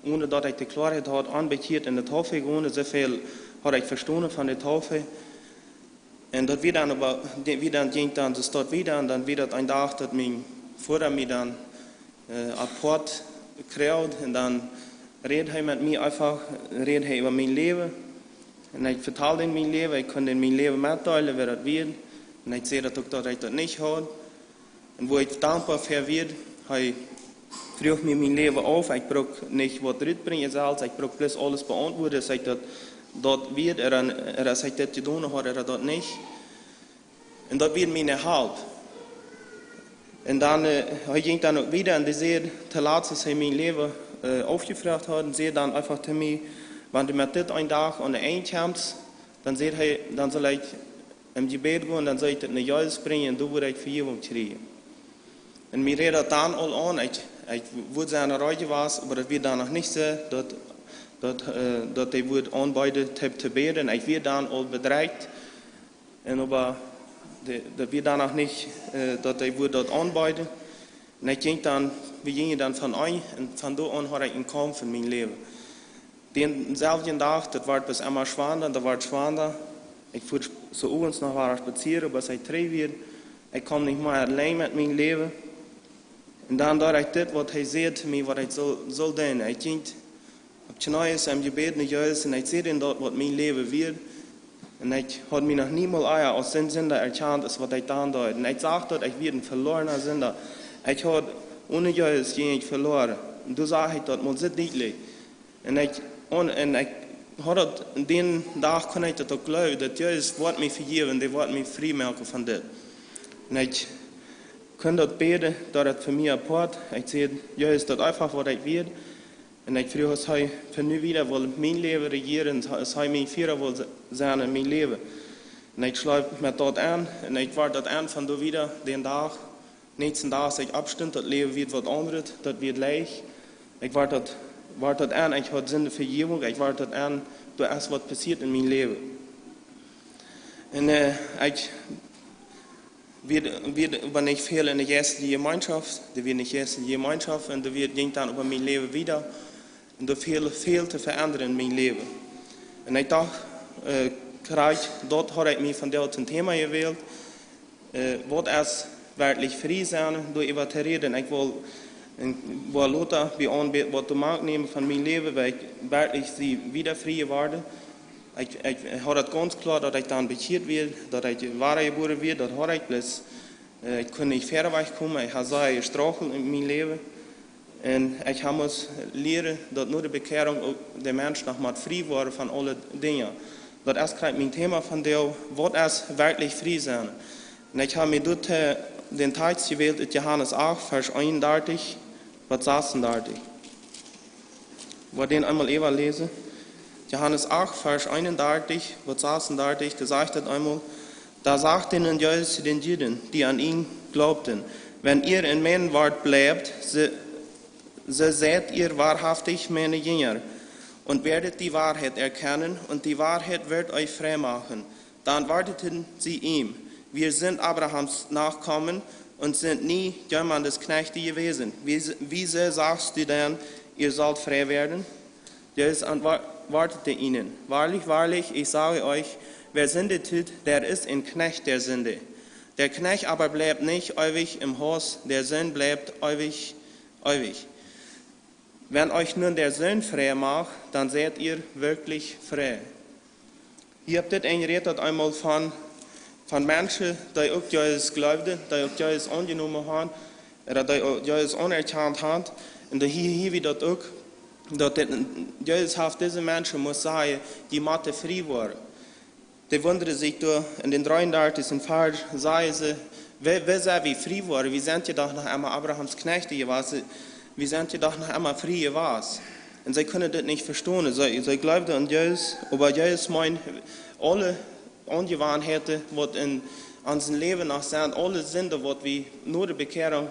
onen daut ekj de Kloaheit haud, onbekjieet enne Taufe gonen, soo väl haud ekj vestonen von de Taufe. Un daut wia dan oba, de-, wia dan, jinkj dan, daut wia dan, dan wia daut een Dach, daut mien Voda mie dan, äh, apoat kjrieech un dan räd hee met mie eefach, räd hee äwa mien Läwen. Un ekj vetald am mien Läwen, ekj kunn am mien Läwen metdeelen, woo daut wia. Un ekj säd daut uk, daut ekj daut nich haud. Un woo ekj dankboa fa wia, hee fruach mie mien Läwen auf, ekj bruck nich waut rutbrinjen selfst, ekj bruck bloos aules beauntwuaden, aus ekj daut, daut wia, ooda, ooda aus ekj daut jedonen haud, ooda daut nich. Un daut wia mien Halt. Un dan, äh, hee jinkj dan uk wieda un dee säd, toolatst, aus hee mien Läwen, äh, aufjefroagt haud, un säd dan eefach to mie: "Wan du met dit een Dach aun de Enj kjemst, dan," säd hee, "dan saul ekj em Jebäd gonen, dan saul ekj daut no Jesus brinjen un doa woa ekj Vejäwunk kjrieen." Un mie räd daut dan aul aun, ekj, ekj wudd sennen reed jewast, oba daut wia dan noch nich soo, daut, daut, äh, daut hee wudd aunbeeden to, to bäden. Ekj wia dan aul bedrekjt. Un oba de, daut wia dan noch nich, äh, daut hee wudd daut aunbeeden. Un ekj jinkj dan, wie jinjen dan von Enj, un von doa aun haud ekj een Kaumf en mien Läwen. Dän selwjen Dach, daut wort bloos emma schwanda, daut wort schwanda. Ekj fua soo owens noch wada spazieren, oba aus ekj trigj wia, ekj kaum nich mea auleen met mien Läwen. Un dan deed ekj dit, waut hee säd to mie, waut ekj sull, sull doonen. Ekj jinkj opp Kjneeen em Jebäd no Jesus un ekj säd am daut, waut mien Läwen wia. Un ekj haud mie noch niemols ea aus een Sinda erkjant, aus waut ekj dan deed. Un ekj sach daut, ekj wia een veloarna Sinda. Ekj haud, onen Jesus jinkj ekj veloaren. Un doa sach ekj daut mol soo dietlich. Un ekj, un, un ekj haud daut, dän Dach kunn ekj daut uk jleewen, daut Jesus woat mie vejäwen, dee woat mie frie moaken von dit. Un ekj kunn daut bäden, daut et fa mie apoat. Ekj säd Jesus daut eefach, waut ekj wia. Un ekj fruach, aus hee von nu wieda wull mien Läwen rejieren, aus hee mien Fieera wull se-, sennen en mien Läwen. Un ekj schleep met daut aun, un ekj wort daut aun von doa wieda, dän Dach, näakjsten Dach, aus ekj oppstunt, daut Läwen wia waut aundret, daut wia leicht. Ekj wort daut, wort daut aun, ekj haud Sindevejäwunk, ekj wort daut aun, doa es waut passieet en mien Läwen. Un, äh, ekj wia, wia, wia nich väl en de jeistelje Jemeenschoft, doa wia nich jeistelje Jemeenschoft, un doa wia, jinkj dan oba mien Läwen wieda. Un doa wia väl, väl to veendren en mien Läwen. Un ekj docht, äh, krakjt daut haud ekj mie vondoag toom Thema jewält, äh, waut es werkjlich frie sennen, doaräwa to räden. Ekj wull, un wull lota bie aunbät waut to moakj nämen von mien Läwen, wiels ekj werkjlich sie wieda frie worden. Ekj, ekj haud daut gaunz kloa, daut ekj dan bekjieet wia, daut ekj wadajebuaren wia, daut haud ekj bloos, äh, ekj kunn nich wieda wajchkomen, ekj haud sea jestruggelt en mien Läwen. Un ekj hab must lieren, daut no de Bekjierunk uk de Mensch noch mott frie woaren von aule Dinja. Daut es krakjt mien Thema vondoag, waut es werkjlich frie sennen. Un ekj hab mie doa, äh, dän Tekjst jewält ut Johanes acht, Varsch eenundartich bat sasundartich. Ekj well dän eemol äwa läsen. Johanes acht, Varsch eenundartich bat sasundartich, doa sajcht et eemol: Da sagte nun Jesus zu den Juden, die an ihn glaubten: Wenn ihr in meinem Wort bleibt, so, so seid ihr wahrhaftig meine Jünger und werdet die Wahrheit erkennen, und die Wahrheit wird euch frei machen. Da antworteten sie ihm: Wir sind Abrahams Nachkommen und sind nie jemandes Knechte gewesen. Wie, wieso sagst du denn, ihr sollt frei werden? Jesus antwortete ihnen: Wahrlich, wahrlich, ich sage euch, wer Sünde tut, der ist ein Knecht der Sünde. Der Knecht aber bleibt nicht ewig im Haus, der Sohn bleibt ewig, ewig. Wenn euch nun der Sohn frei macht, dann seid ihr wirklich frei. Hia opp dit Enj rät daut eemol von, von Menschen, dee uk Jesus jleewden, dee uk Jesus aunjenomen hauden, ooda dee uk Jesus aunerkjant hauden. Un doa hia, hia wia daut uk, daut dit, Jesus haft dise Menschen must sajen, jie motten frie woaren. Dee wundaden sikj doa en dän dreeundartichsten Varsch, sajen see: Wie, wie sent wie frie woaren? Wie sent je doch noch emma Abrahams Kjnechte jewast. Wie sent je doch noch emma frie jewast. Un see kunnen dit nich vestonen. See, see jleewden aun Jesus, oba Jesus meent, Aule Aunjewanheiten, waut en onsen Läwen noch sent, aule Sinden, waut wie no de Bekjierunk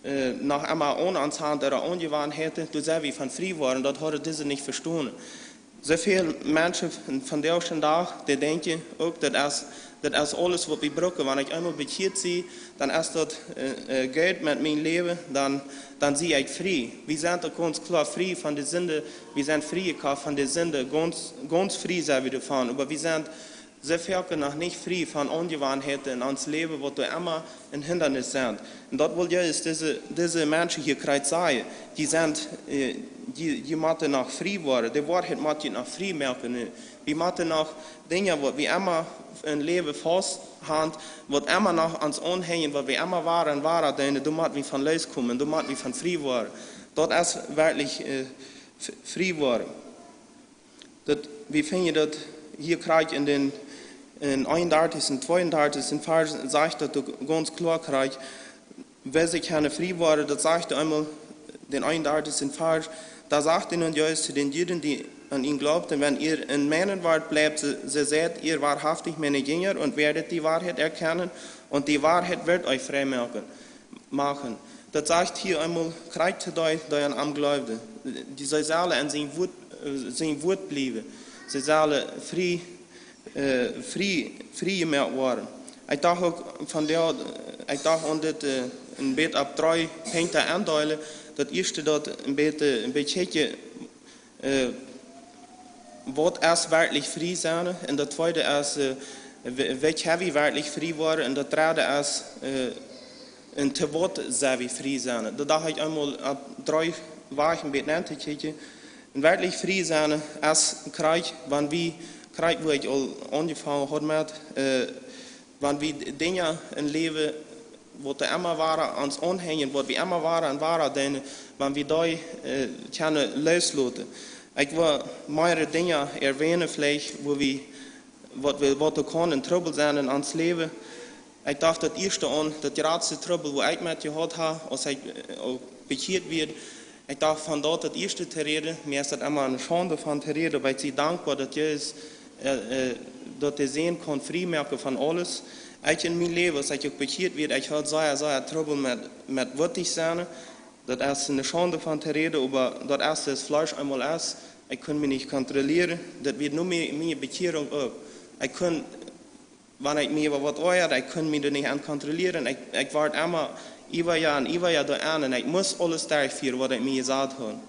äh, noch emma aun ons han, ooda Aunjewanheiten, doa sent wie von frie worden, daut hauden dise nich vestonen. Soo väl Menschen von, von dän Dach, dee denkjen uk, daut es, daut es aules, waut wie brucken. Wan ekj eemol bekjieet sie, dan es daut äh, äh, goot met mien Läwen, dan, dan sie ekj frie. Wie sent uk gaunz kloa frie von de Sind, wie sent frie jekoft von de Sind, gaunz, gaunz frie sent wie doavon. Oba wie sent sent foaken noch nich frie von Aunjewanheiten en ons Läwen, waut doa emma een Hindanis sent. Un daut well Jesus dise, dise Menschen hia krakjt sajen. Jie sent, äh, jie, jie motten noch frie woaren. De Woarheit mott junt noch frie moaken. Wie motten noch Dinja, waut wie emma em Läwen faust han, waut emma noch ons aunhenjen, waut wie emma wada un wada deenen, doa mott wie von looskomen, doa mott wie von frie woaren. Daut es werkjlich äh, f-, frie woaren. Daut, wie finjen daut hia krakjt en dän, en eenundartichsten, tweeundartichsten Varsch sajcht daut uk gaunz kloa krakjt, wäa sikj kjennen frie woaren, daut sajcht eemol dän eenundartichsten Varsch, doa säd hee nu Jesus to de Juden, dee aun am jleewden: Wan jie en mienem Wort bliewen, soo, soo seid jie woarhauftich miene Jinja un woaren de Woarheit erkjanen un de Woarheit woat junt frie moaken. Moaken. Daut sajcht hia eemol krakjt to dee, dee aun am jleewden. Dee, see sellen aun sien Wort, äh, sien Wort bliewen. See sellen frie, äh, frie, frie jemoakt woaren. Ekj docht uk von doa, ekj docht aun dit äh, een bät opp dree Punkten endeelen. Daut ieeschte daut een bät, äh, een bät kjikjen, äh, waut es werkjlich frie sennen. Un daut tweede es, äh, w-, woo kjenn wie werkjlich frie woaren. Un daut dredde es, äh, un to waut sent wie frie sennen. Daut docht ekj eemol opp dree Wäaj een bät aun to kjikjen. Un werkjlich frie sennen es krakjt, wan wie, krakjt woo ekj aul aunjefongen haud met, äh, wan wie Dinja em Läwen, waut doa emma wada ons aunhenjen, waut wie emma wada un wada deenen, wan wie dee äh, kjennen loosloten. Ekj well mearere Dinja erwähnen, veleicht, woo wie, waut wie, waut doa kaun een Trubbel sennen en ons Läwen. Ekj docht daut ieeschte aun, daut jratste Trubbel, woo ekj met jehaut hab, aus ekj äh, uk bekjieet wort. Ekj docht von daut daut ieeschte to räden, mie es daut emma eene Schaund von to räden, oba ekj sie dankboa daut Jesus, äh, äh, daut de Sän kaun frie moaken von aules. Ekj en mien Läwen, aus ekj uk bekjieet wort, ekj haud sea, sea Trubbel met, met wutich sennen. Daut es eene Schaund von to räden, oba daut es daut Fleesch eemol es. Ekj kunn mie nich kontrollieren. Daut wia nu miene, miene Bekjierunk uk. Ekj kunn, wan ekj mie äwa waut oajad, ekj kunn mie doa nich aun kontrollieren. Ekj, ekj wort emma äwajedoagen un äwajedoagen un ekj must aules derchfieren, waut ekj mie jesajcht haud.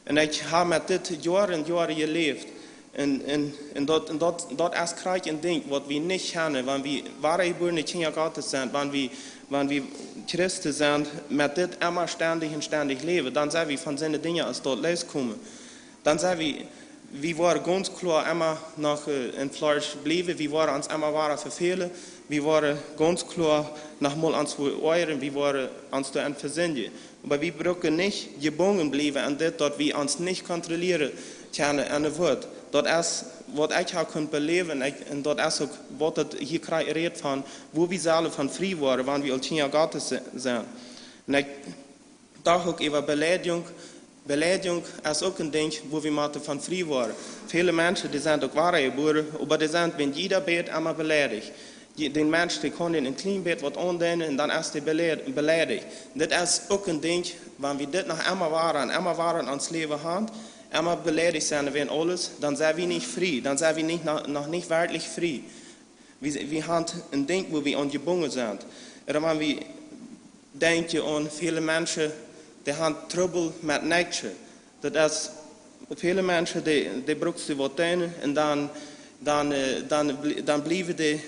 Un ekj hab met dit Joaren un Joaren jeläft. Un, un, un daut, un daut, daut es krakjt een Dinkj, waut wie nich kjennen, wan wie woare jebuarne Kjinja Gottes sent, wan wie, wan wie Christen sent, met dit emma stendich un stendich läwen, dan sent wie von soone Dinja aus daut looskomen. Dan sent wie, wie woaren gaunz kloa emma noch äh, em Fleesch bliewen, wie woaren ons emma wada vefälen, wie woaren gaunz kloa noch mol ons veoajren, wie woaren ons doaraun vesindjen. Oba wie brucken nich jebungen bliewen aun dit, daut wie ons nich kontrollieren kjennen aun de Wut. Daut es, waut ekj hab kunt beläwen, ekj, un daut es uk, waut daut hia krakjt rät von, woo wie sellen von frie woaren, wan wie aul Kjinja Gottes se-, sent. Un ekj docht uk äwa Beleidigung. Beleidigung es uk een Dinkj, woo wie motten von frie woaren. Väle Menschen, dee sent uk woare jebuaren, oba dee sent, wan jieda bät, emma beleidicht. Dee, dän Mensch, dee kaun dän een kjlien bät waut aundeenen un dan es dee beleid-, beleidicht. Dit es uk een Dinkj, wan wie dit noch emma wada un emma wada en ons Läwen han, emma beleidicht sent wäajen aules, dan sent wie nich frie, dan sent wie nich, no-, noch nich werkjlich frie. Wie, wie han een Dinkj, woo wie aun jebungen sent. Ooda wan wie denkjen aun väle Menschen, dee han Trubbel met Näakjsche. Daut es, väle Menschen, dee, dee brucken waut doonen un dan, dan, äh, dan, blie-, dan bliewen dee,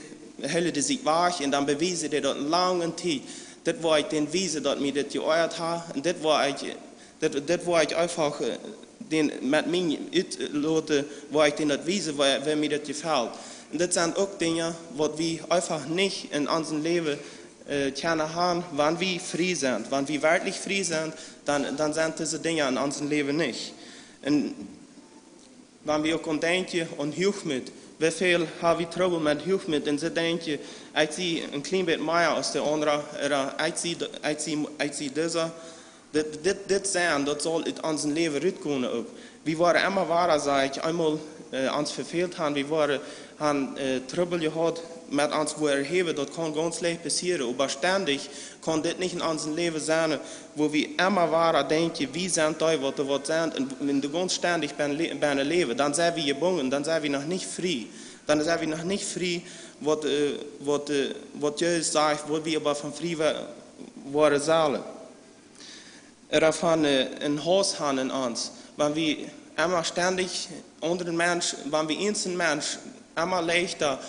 hoolen dee sikj wajch un dan bewiesen dee daut lange Tiet. Dit woa ekj dän wiesen, daut mie dit jeoajat haft. Un dit woa ekj, dit, dit woa ekj eefach äh, dän met mie utloten, woa ekj dän daut wiesen, woo, woo mie daut jefelt. Un dit sent uk Dinja, waut wie eefach nich en ons Läwen äh, kjennen han, wan wie frie sent. Wan wie werkjlich frie sent, dan, dan sent dise Dinja en ons Läwen nich. Un wan wie uk aun denkjen aun Huachmoot, woo väl ha wie Trubbel met Huachmoot un see denkjen, ekj sie een kjlien bät mea aus de aundra, ooda ekj sie, ekj sie, ekj sie disa. Dit, dit, dit sent, daut saul ut ons Läwen rutkomen uk. Wie woaren emma wada, saj ekj, eemol äh, ons vefält haben, wie woaren haben äh, Trubbel jehaut met ons, woo erhäwen, daut kaun gaunz leicht passieren, oba stendich kaun dit nich en onsen Läwen sennen, woo wie emma wada denkjen, wie sent dee, waut doa waut sent, un wan du gaunz stendich best, le- best läwen, dan sent wie jebungen, dan sent wie noch nich frie. Dan sent wie noch nich frie, waut, äh, waut, äh, waut Jesus sajcht, woo wie oba von frie wa- woaren sellen. Ooda von äh, een Hauss haben en ons. Wan wie emma stendich aundre Mensch, wan wie eenen Mensch emma leichta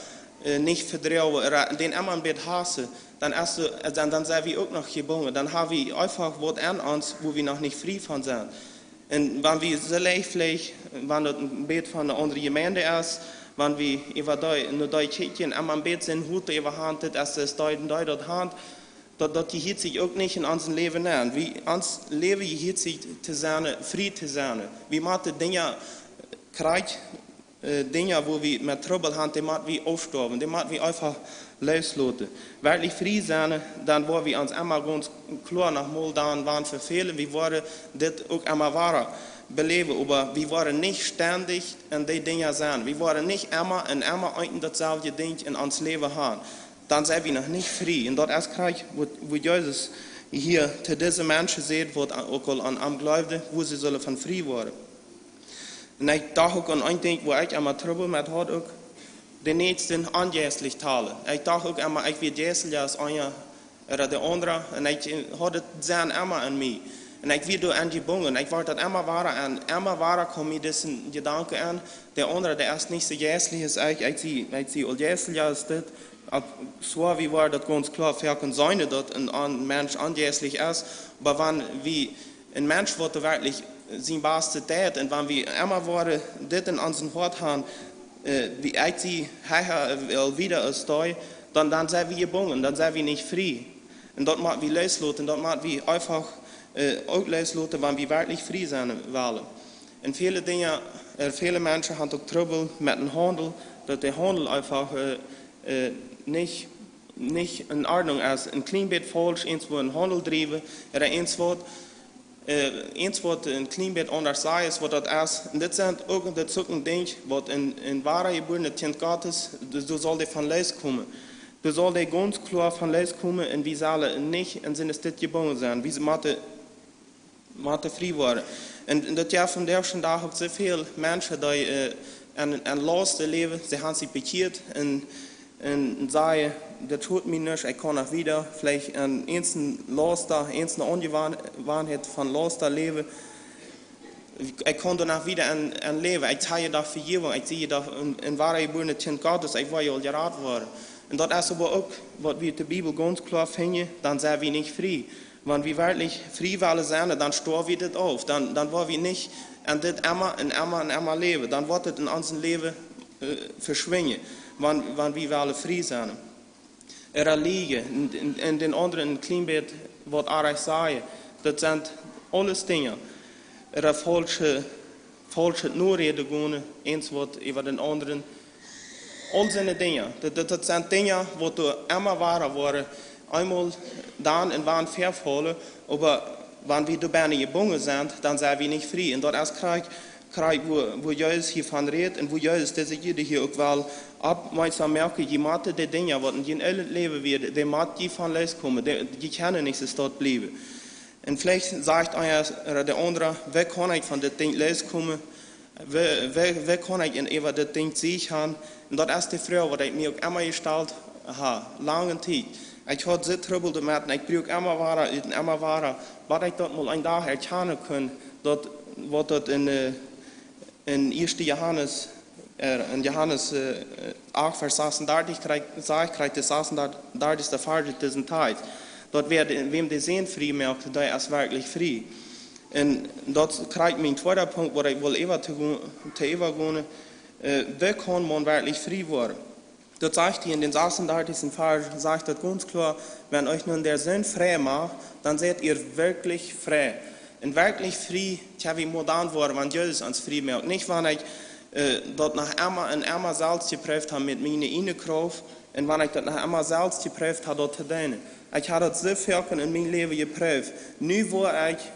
äh, nich vedroagen, ooda dän emma een bät hausen, dan, es, dan, dan sent wie uk noch jebungen. Dan haben wie eefach waut en ons, woo wie noch nich frie von sent. Un wan wie soo leicht veleicht, wan daut een bät von eene aundre Jemeent es, wan wie äwa dee, no dee kjikjen, emma een bät sent, woo dee äwa haben, dit es, es dee un dee daut haben, daut, daut jehieet sikj uk nich en onsen Läwen aun. Wie, ons Läwen jehieet sikj to sennen, frie to sennen. Wie motten Dinja kjrieen, äh, Dinja, woo wie met Trubbel haben, dee motten wie aufstowen, dee motten wie eefach loosloten. Werkjlich frie sennen, dan woa wie ons emma gaunz kloa noch mol dan wan vefälen. Wie woaren dit uk emma wada beläwen, oba wie woaren nich stendich en dee Dinja sennen. Wie woaren nich emma un emma eent un dautselwje Dinkj en ons Läwen haben. Dan sent wie noch nich frie. Un daut es krakjt, woo, woo Jesus hia to dise Menschen sajcht, waut uk aul aun am jleewden, woo see sellen von frie woaren. Un ekj docht uk aun een Dinkj, woo ekj emma Trubbel met haud uk, de Näakjsten onjeistlich talen. Ekj docht uk emma, ekj wia jeistelja aus eena ooda de aundra. Un ekj haud daut soo emma en mie. Un ekj wia doa aun jebungen. Ekj wort daut emma wada un emma wada kjeem mie dise Jedanken aun. De aundra, dee es nich soo jeistlich aus ekj. Ekj sie, ekj sie aul jeistelja aus dit. Opp, soo wie woaren daut gaunz kloa, wie kjennen seenen, daut een, een Mensch onjeistlich es. Oba wan wie een Mensch, waut werkjlich sien Bastet deit, un wan wie emma woaren dit en onsen Hoat haben, äh, wie ekj sie, hee, hee well wieda aus dee, dan, dan sent wie jebungen, dan sent wie nich frie. Un daut motten wie loosloten, daut motten wie eefach äh, uk loosloten, wan wie werkjlich frie sennen wellen. Un väle Dinja, äh, väle Menschen haben uk Trubbel met dän Haundel, daut de Haundel eefach äh, äh, nich, nich en Ordnunk es. Een kjlien bät faulsch, eent waut een Haundel driewen, ooda eent waut, äh, eent waut een kjlien bät aundasch sajen es, waut daut es. Un dit sent uk, dit es uk een Dinkj, waut een, een woara jebuarnet Kjint Gottes, du, du saust doavon looskomen. Du saust doa gaunz kloa von looskomen un wie sellen nich en sien Stekj jebungen sennen. Wie motten, motten frie woaren. Un, un daut jeft vondoag dän Dach uk soo väl Menschen, dee äh, en, en Lausten läwen, see haben sikj bekjieet un, un sajen, daut deit mie nuscht, ekj kaun noch wieda, veleicht en eenen Lausten, eene Onjewanheit von Lausten läwen. Ekj kaun doano wieda en, en läwen. Ekj hab je doch Vejäwunk. Ekj sie je doch een, een woara jebuarnet Kjint Gottes. Ekj woa je aul jerat woaren. Un daut es oba uk, waut wie ut de Bibel gaunz kloa finjen, dan sent wie nich frie. Wan wie werkjlich frie wellen sennen, dan stoaw wie dit auf. Dan, dan woa wie nich en dit emma un emma un emma läwen. Dan woat dit en onsen Läwen äh, veschwinjen, wan, wan wie wellen frie sennen. Ooda lieejen, un, un, un dän aundren een kjlien bät waut oajch sajen. Daut sent aules Dinja. Ooda faulsche, faulsche Noräden gonen, eent waut äwa dän aundren. Aul soone Dinja. Daut, daut, daut sent Dinja, waut doa emma woara woaren. Eemol dan un wan vefaulen, oba wan wie doa bennen jebungen sent, dan sent wie nich frie. Un daut es krakjt, krakjt woo, woo Jesus hia von rät un woo Jesus dise Juden hia uk well oppmoakjsom moaken, jie motten de Dinja, waut en jun oolet Läwen wieren, dee motten jie von looskomen, dee, dee kjennen nich soo stonen bliewen. Un veleicht sajcht eena ooda de aundra, woo kaun ekj von dit Dinkj looskomen? Woo, woo, woo kaun ekj en äwa dit Dinkj Sieg haben? Un daut es de Froag, waut ekj mie uk emma jestalt hab, lange Tiet. Ekj haud soo Trubbel doamet un ekj bruak emma wada ut un emma wada, bat ekj daut mol een Dach erkjanen kunn, daut, waut daut en, äh, en ieeschte Johanes, äh, en Johanes äh, acht Varsch sasuntachtisch, kjrieech, sajcht, kjrieech de sasuntachtichste Varsch ut disen Tekst. Daut wäa de, wäm de Sän frie moakt, dee es werkjlich frie. Un daut kjrieech mien tweeda Punkt, waut ekj well äwa to go-, to äwagonen, äh, woo kaun maun werkjlich frie woaren? Daut sajcht hia en dän sasuntachtichsten Varsch, sajcht daut gaunz kloa, wan junt nu de Sän frie moakt, dan sent jie werkjlich frie. Un werkjlich frie, tja, wie motten woaren, wan Jesus ons frie moakt. Nich wan ekj äh, daut noch emma un emma selfst jeprooft hab met miene ieejne Krauft un wan ekj daut noch emma selfst jeprooft hab, daut to doonen. Ekj hab daut soo foaken en mien Läwen jeprooft. Nu woa ekj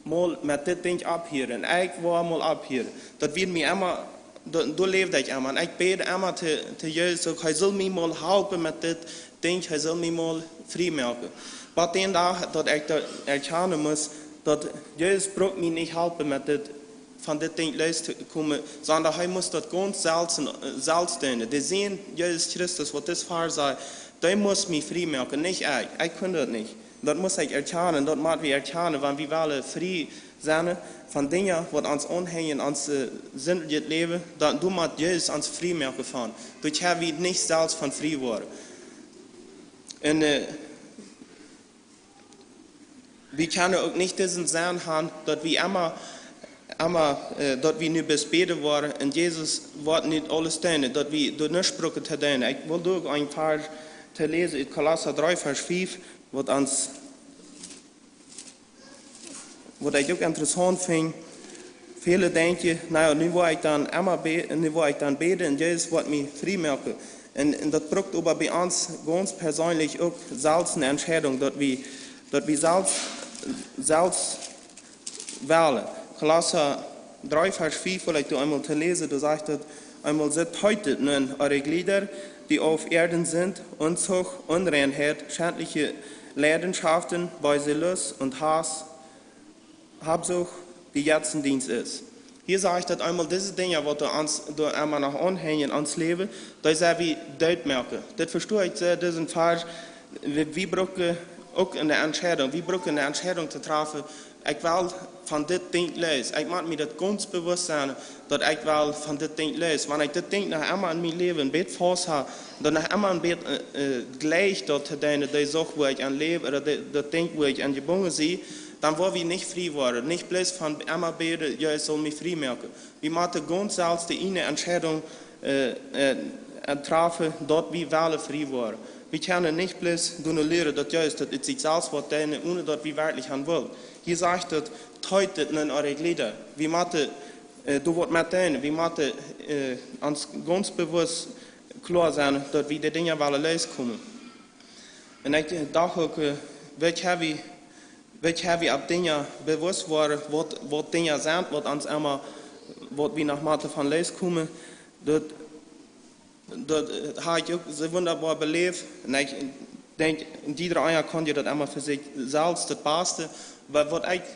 mol met dit Dinkj opphieren. Ekj woa mol opphieren. Daut wia mie emma, doa, doa läwd ekj emma. Un ekj bäd emma to, to Jesus, uk hee sull mie mol halpen met dit Dinkj, hee sull mie mol frie moaken. Waut dän Dach, daut ekj daut erkjanen must, daut Jesus brukt mie nich halpen met dit, von dit Dinkj loos to komen, sonda hee must daut gaunz selfst, selfst doonen. De Sän Jesus Christus, waut dis Varsch säd, dee must mie frie moaken, nich ekj. Ekj kunn daut nich. Daut must ekj erkjanen, daut mott wie erkjanen, wan wie wellen frie sennen von Dinja, waut ons aunhenjen, ons, äh, sindjet Läwen, daut, doa mott Jesus ons frie moaken von. Doa kjenn wie nich selfst von frie woaren. Un, äh, wie kjennen uk nich disen Senn haben, daut wie emma, emma, äh, daut wie nu bloos bäden woaren un Jesus woat nu aules doonen, daut wie doa nuscht brucken to doonen. Ekj well doa uk een Varsch to läsen ut Kolossa dree, Varsch fiew, waut ons, waut ekj uk interessaunt finj. Väle denkjen, na jo, nu woa ekj dan emma bä-, nu woa ekj dan bäden un Jesus woat mie frie moaken. Un, un daut brukt oba bie ons gaunz perseenlich uk selfst eene Entscheidunk, daut wie, daut wie selfst, selfst wellen. Kolossa dree, Varsch fiew, well ekj doa eemol to läsen, doa sajcht et eemol: „So tötet nun eure Glieder, die auf Erden sind: Unzucht, Unreinheit, schändliche Leidenschaften, böse Lust und Hass, Habsucht, die jetzt im Dienst ist.“ Hia sajcht et eemol, dise Dinja, waut doa ons, doa emma noch aunhenjen, ons Läwen, dee sell wie doot moaken. Dit vesto ekj, äh, disen Varsch, wie, wie brucken uk eene Entscheidunk, wie brucken eene Entscheidunk to träfen, ekj well von dit Dinkj loos. Ekj mott mie daut gaunz bewusst sennen, daut ekj well von dit Dinkj loos. Wan ekj dit Dinkj noch emma en mien Läwen een bät faust hab, daut noch emma een bät, äh, äh, jlikj daut to doonen, dee Sach, wua ekj aun läw, ooda dee, daut Dinkj, wua ekj aun jebungen sie, dan woa wie nich frie woaren. Nich bloos von emma bäden, Jesus saul mie frie moaken. Wie motten gaunz selfst de eene Entscheidunk, äh, äh, träfen, daut wie wellen frie woaren. Wie kjennen nich bloos doonen lieren, daut Jesus daut ut sikj selfst woat doonen, onen daut wie werkjlich aun wellen. Hia sajcht et: „Tötet nun eure Glieder.“ Wie motten, äh, doa waut met doonen. Wie motten, äh, ons gaunz bewusst kloa sennen, daut wie de Dinja wellen looskomen. Un ekj docht uk, äh, weet jie, wie, weet jie, wie opp Dinja bewusst woaren, waut, waut Dinja sent, waut ons emma, waut wie noch motten von looskomen. Daut, daut, äh, hab ekj uk soo wundaboa beläft. Un ekj denkj, jieda eena kaun je daut emma fa sikj selfst daut baste. Oba waut ekj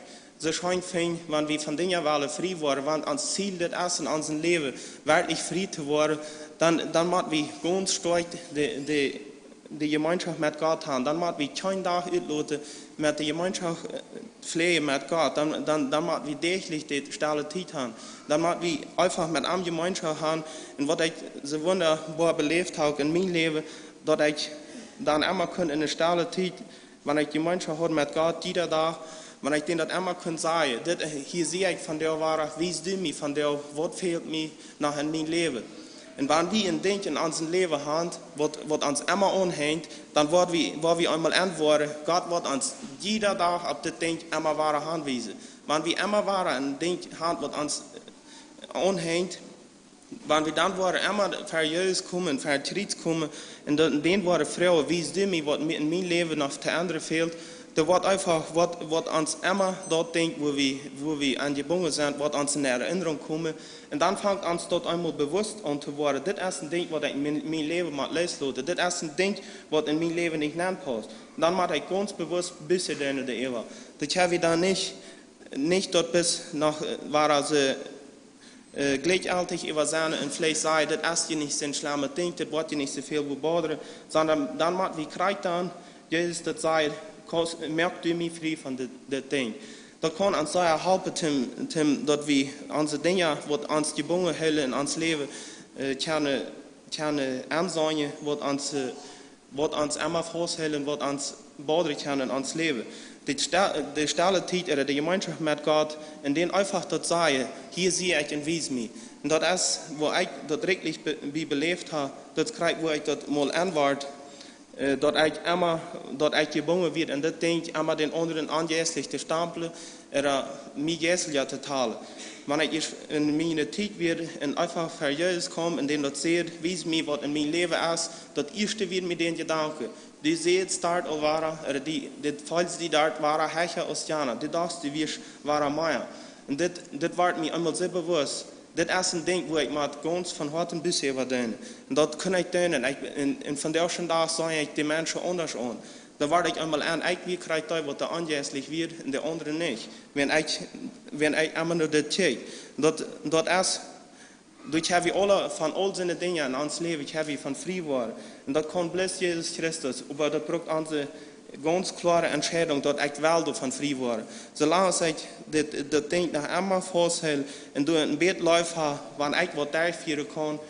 soo scheen finj, wan wie von Dinja wellen frie woaren, wan ons Ziel dit es en onsen Läwen, werkjlich frie to woaren, dan, dan mott wie gaunz stoakj de, de, de Jemeenschoft met Gott haben. Dan mott wie kjeen Dach utloten met de Jemeenschoft, äh, pflegen met Gott. Dan, dan, dan mott wie däachlich de stelle Tiet haben. Dan mott wie eefach met am Jemeenschoft haben. Un waut ekj soo wundaboa beläft hab uk en mien Läwen, daut ekj dan emma kunn en de stelle Tiet, wan ekj Jemeenschoft haud met Gott, jieda Dach, wan ekj dän daut emma kunn sajen: „Dit, äh, hia sie ekj vondoag wada, wies du mie vondoag, waut fält mie noch en mien Läwen?“ Un wan wie een Dinkj en onsen Läwen haben, waut, waut ons emma aunhenjt, dan woa wie, woa wie eemol aunwoaren, Gott woat ons jieda Dach opp dit Dinkj emma wada aunwiesen. Wan wie emma wada een Dinkj haben, waut ons, äh, aunhenjt, wan wie dan woaren emma ver Jesus komen, ver Kjriez komen, un dan, dan woaren froagen: „Wies du mie, waut mie, en mien Läwen noch to endren fält?“ Dan woat eefach, waut, waut ons emma daut Dinkj, wua wie, wua wie aunjebungen sent, woat ons en Erinnrunk komen. Un dan fangt ons daut eemol bewusst aun to woaren: „Dit es een Dinkj, waut ekj en mien, mien Läwen mott loosloten. Dit es een Dinkj, waut en mien Läwen nich nenpaust.“ Un dan mott ekj gaunz bewusst Buße doonen doaräwa. Daut hab wie dan nich, nich daut bloos noch, äh, wada soo, äh, jlikjjeltich äwa sennen un veleicht sajen: „Dit es je nich soon schlemmet Dinkj, dit woat je nich soo väl boadren“, sonda dan mott wie krakjt dan, Jesus daut sajcht: „Kost, moak du mie frie von dit, dit Dinkj.“ Daut kaun ons sea halpen, toom, toom, daut wie onse Dinja, waut ons jebungen hoolen en ons Läwen, äh, kjennen, kjennen aunseenen, waut ons, äh, waut ons emma fausthoolen, waut ons boadren kaun en ons Läwen. De sta-, de stelle Tiet, ooda de Jemeenschoft met Gott, un dan eefach daut sajen: „Hia sie ekj un wies mie.“ Un daut es, wua ekj daut werkjlich be-, bie beläft hab, daut kjrieech, wua ekj daut mol aunwort. Äh, daut ekj emma, daut ekj jebungen wia en dit Dinkj, emma dän aundren aunjeistlich to stamplen, ooda mie jeistlich to talen. Wan ekj ieescht en miene Tiet wia un eefach ver Jesus kjeem un dän daut säd: "Wies mie, waut en mien Läwen es", daut ieeschte wia mie dän Jedanken: "Du sitst doa aul wada, ooda du, du feelst die doa wada hecha aus jana. Du dochst, du wieescht wada mea." Un dit, dit wort mie eemol soo bewusst. Dit es een Dinkj, wua ekj mott gaunz von Hoaten Buss äwa doonen. Un daut kunn ekj doonen. Un ekj, un, un vondoag dän Dach sie ekj de Menschen aundasch aun. Dan wort ekj eemol aun, ekj wia krakjt dee, waut doa aunjeistlich wia, un de aundre nich. Wan ekj, wan ekj emma no dit kjikj. Daut, daut es, doa kjenn wie aule von aul soone Dinja en ons Läwen, kjenn wie von frie woaren. Un daut kaun bloos Jesus Christus, oba daut brukt onse gaunz kloare Entscheidunk, daut ekj well doavon frie woaren. Soo lang aus ekj dit, dit Dinkj noch emma fausthool un doa een bät Leew ha, wan ekj waut derchfieren kaun,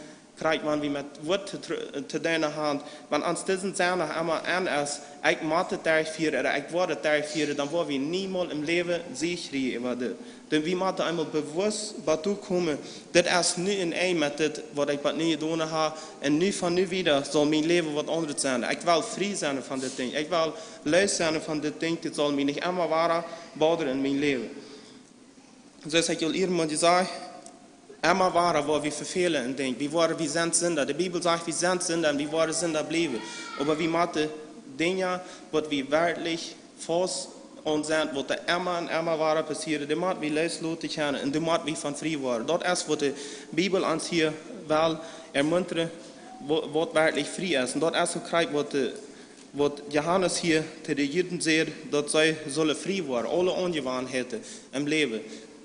krakjt wan wie met Wieed to, to doonen haben, wan ons dise Senn noch emma aun es, ekj mott et derchfieren, ooda ekj woa et derchfieren, dan woa wie niemols em Läwen Sieg kjrieen äwa dit. Dan wie motten eemol bewusst bat doa komen, dit es nu een Enj met dit, waut ekj bat nu jedonen ha, un nu von nu wieda saul mien Läwen waut aundret sennen. Ekj well frie sennen von dit Dinkj. Ekj well loos sennen von dit Dinkj, dit saul mie nich emma wada bodren en mien Läwen. Soo aus ekj aul ieescht mol jesajcht, emma wada woa wie vefälen un denkjen, wie woaren, wie sent Sinda. De Bibel sajcht, wie sent Sinda un wie woaren Sinda bliewen. Oba wie motten Dinja, waut wie werkjlich faust aun sent, waut doa emma un emma wada passieren, dee mott wie loosloten kjennen un dee mott wie von frie woaren. Daut es, waut de Bibel ons hia well ermuntren, wa-, waut werkjlich frie es. Un daut es uk krakjt, waut de, waut Johanes hia to de Juden säd, daut see sullen frie woaren, aule Aunjewanheiten em Läwen.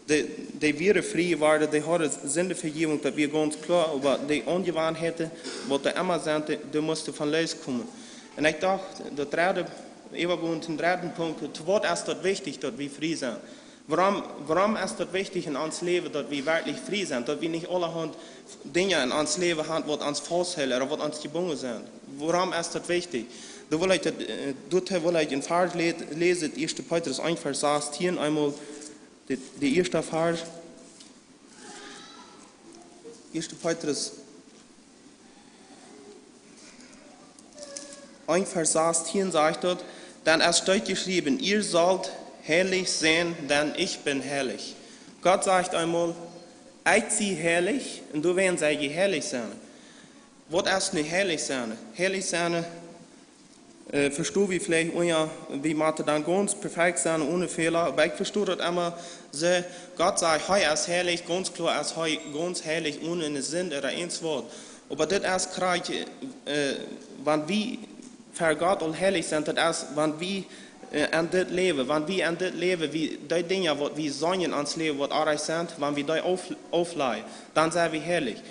Dee, dee wieren frie jeworden, dee hauden Sindenvejäwunk, daut wia gaunz kloa, oba dee Aunjewanheiten, waut doa emma sent, dee, dee musten von loos komen. Un ekj docht, daut dredde, äwa gonen tom dredden Punkt, to waut es daut wichtich, daut wie frie sent? Wuarom, wuarom es daut wichtich en ons Läwen, daut wie werkjlich frie sent, daut wie nich aulahaunt Dinja en ons Läwen haben, waut ons fausthoolen ooda waut ons jebungen sent? Wuarom es daut wichtich? Doa well ekj daut, äh, doa well ekj een Varsch lä-, läsen, ieeschte Petrus eent, Varsch sastieen, eemol de, de ieeschte Varsch. Ieeschte Petrus eent, Varsch sastieen sajcht daut: "Denn es steit jeschräwen: Ihr sollt heilig sein, denn ich bin heilig." Gott sajcht eemol: "Ekj sie heilich, un doawäajen sell jie heilich sennen." Waut es nu heilich sennen? Heilich sennen, äh, vesto wie veleicht, oh jo, wie motten dan gaunz perfekt sennen, one Fäla. Oba ekj vesto daut emma soo, Gott sajcht, hee es heilich, gaunz kloa es hee gaunz heilich, one eene Sind ooda eens waut. Oba dit es krakjt, äh, wan wie ver Gott aul heilich sent, daut es, wan wie, äh, en dit Läwen, wan wie en dit Läwen, wie dee Dinja, waut wie seenen en ons Läwen, waut oajch sent, wan wie dee auf-, auflajen, dan sent wie heilich.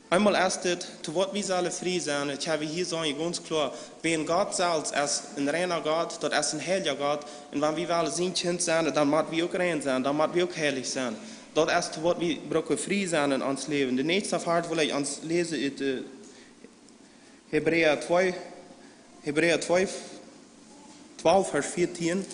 Eemol es dit, to waut wie sellen frie sennen, daut ha wie hia seenen, gaunz kloa, wiels Gott selfst es een reina Gott, daut es een heilja Gott, un wan wie wellen sien Kjint sennen, dan mott wie uk rein sennen, dan mott wie uk heilich sennen. Daut es, to waut wie brucken frie sennen en ons Läwen. De näakjste Varsch well ekj ons läsen ut, äh, Hebräa twee, Hebräa twee, twalf, Varsch vieetieen.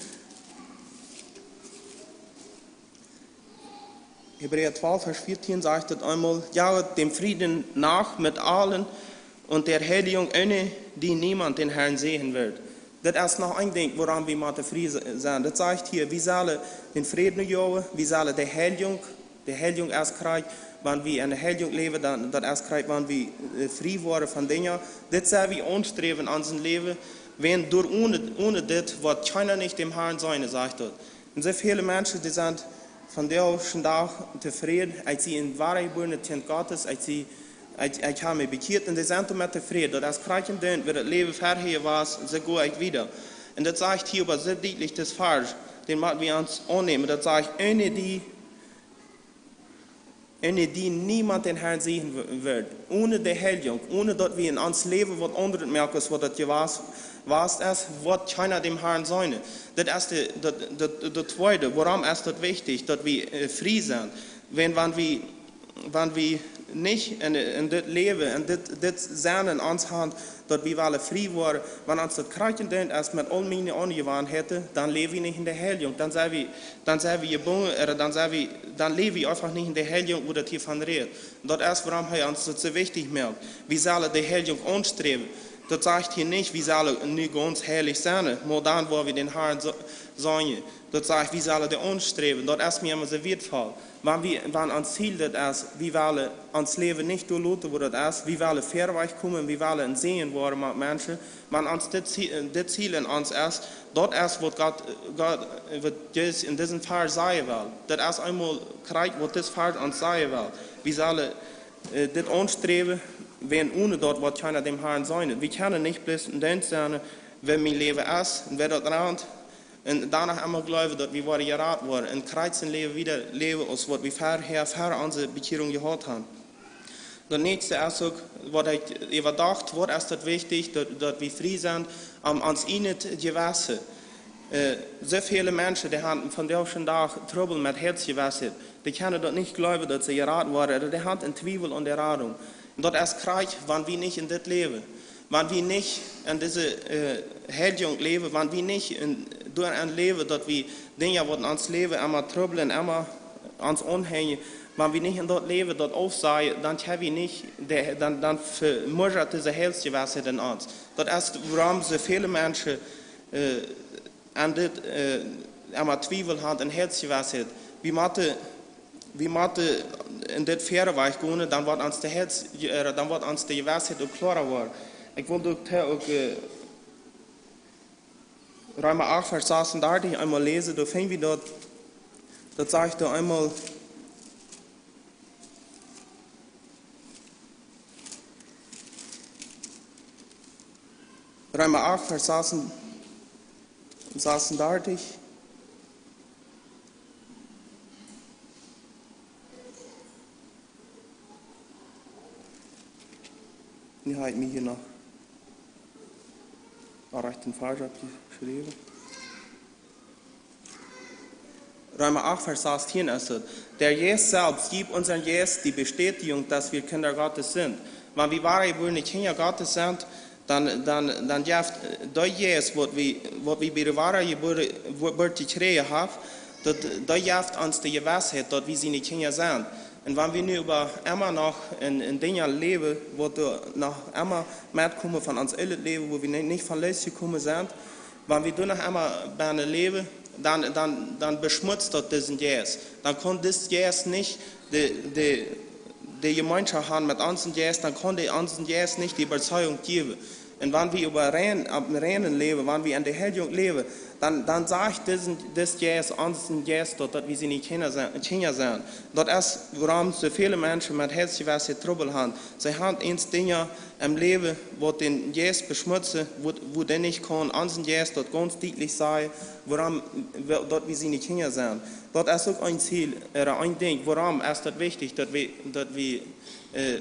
Hebräa twalf, Varsch vieetieen sajcht et eemol: "Jaget dem Frieden nach mit allen und der Heiligung, ohne die niemand den Herrn sehen wird." Daut es noch een Dinkj, wuarom wie motten frie se-, sennen. Daut sajcht hia, wie sellen dän Fräd nojagen, wie sellen de Heiligung, de Heiligung es krakjt, wan wie en de Heiligung läwen, dan, daut es krakjt, wan wie, äh, frie woaren von Dinja. Dit sell wie aunsträwen en ons Läwen, wiels doa one, one dit woat kjeena nich dän Herrn seenen, sajcht daut. Un soo väle Menschen, dee sent vondoag dän Dach tofräd, ekj sie een woajebuarnet Kjint Gottes, ekj sie, ekj, ekj hab mie bekjieet, un dee sent doamet tofräd, daut es krakjt endoont, woo daut Läwen verhäa wia, soo go ekj wieda. Un daut sajcht hia oba soo dietlich, dit Varsch, dän motten wie ons aunnämen, daut sajcht, ohne die, ohne die niemand den Herrn sehen w-, wird. One de Heiligung, one daut wie en ons Läwen waut aundret moaken, aus waut daut jewast, jewast es, woat kjeena dän Herrn seenen. Daut es de, daut, daut, daut tweede. Wuarom es daut wichtich, daut wie, äh, frie sent? Wan, wan wie, wan wie nich en, en dit Läwen, en dit, dit sennen en ons haben, daut wie wellen frie woaren, wan ons daut krakjt endoont es met aul miene Aunjewanheiten, dan läw wie nich en de Heiligung, dan sent wie, dan sent wie jebungen, ooda dan sent wie, dan läw wie eefach nich en de Heiligung, woo daut hia von rät. Daut es, wuarom hee ons daut soo wichtich moakt. Wie sellen de Heiligung aunsträwen. Daut sajcht hia nich, wie sellen nu gaunz heilich sennen, mau dan woa wie dän Harn seenen. Daut sajcht, wie sellen dee aunsträwen. Daut es mie emma soo wieetvoll. Wan wie, wan ons Ziel daut es, wie wellen ons Läwen nich doa loten, woo daut es, wie wellen verwoats komen, wie wellen een Säajen woaren met Menschen, wan ons dit Ziel, dit Ziel en ons es, daut es waut Gott, Gott, waut Jesus en disen Varsch sajen well. Daut es eemol krakjt waut dis Varsch ons sajen well. Wie sellen dit aunsträwen, wan onen daut woat kjeena dän Harn seenen. Wie kjennen nich bloos een Deenst sennen, woo mien Läwen es un woo daut rant, un doano emma jleewen daut wie woaren jerat woaren un krakjt soo läwen, wieda läwen aus waut wie verhäa, ver onse Bekjierunk jehaut haben. Daut näakjste es uk, waut ekj äwadocht, waut es daut wichtich, daut, daut wie frie sent om ons ieejnet Jewessen. Soo väle Menschen, dee haben vondoag dän Dach Trubbel met Hoatjewissheit. Dee kjennen daut nich jleewen, daut see jerat woaren, dee haben een Twiewel aun de Radunk. Un daut es krakjt, wan wie nich en dit läwen, wan wie nich en dise Heilichkjeit läwen, wan wie nich doaraun läwen, daut wie Dinja waut en ons Läwen emma trubblen, emma ons aunhenjen, wan wie nich en daut Läwen daut aufsajen, dan kjenn wie nich, dan, dan vemorjat dise Heilsjewissheit en ons. Daut es wuarom soo väle Menschen en dit emma Twiewel haben en Heilsjewissheit. Wie motten, wie motten en dit verwoats gonen, dan woat ons de Heils, dan woat ons de Jewissheit uk kloara woaren. Ekj well uk, uk Reema acht, Varsch sasuntachentich eemol läsen, doa finj wie daut, daut sajcht doa eemol, Reema acht, Varsch sasuntachentich. Nu hab ekj mie hia noch een rajchten Varsch oppjeschräwen. Reema acht, Varsch sastieen es et: Der Geist selbst gibt unserem Geist die Bestätigung, dass wir Kinder Gottes sind. Wan wie woare jebuarne Kjinja Gottes sent, dan, dan, dan jeft de Jeist, waut wie, waut wie bie de woare Jeburt jekjräajen haben, daut, daut jeft ons de Jewissheit, daut wie siene Kjinja sent. Un wan wie nu oba emma noch en, en Dinja läwen, waut doa noch emma metkomen von ons oolet Läwen, wua wie nich, nich von loosjekomen sent, wan wie doa noch emma bennen läwen, dan, dan, dan beschmutzt daut disen Jeist. Dan kaun dis Jeist nich, de, de, de Jemeenschoft haben met onsen Jeist, dan kaun dee onsen Jeist nich de Äwazeigung jäwen. Un wan wie oba rein, opp reinen läwen, wan wie en de Heilichkjeit läwen, dan, dan sajcht disen, dis Jeist, onsen Jeist daut, daut wie siene Kjinja sent, Kjinja sent. Daut es wuarom soo väle Menschen met Heilsjewissheit Trubbel haben. See haben eent Dinja em Läwen, waut dän Jeist beschmutzen, wua, wua dee nich kaun onsen Jeist daut gaunz dietlich sajen, wuarom, daut wie siene Kjinja sent. Daut es uk een Ziel, ooda een Dinkj, wuarom es daut wichtich, daut wie, daut wie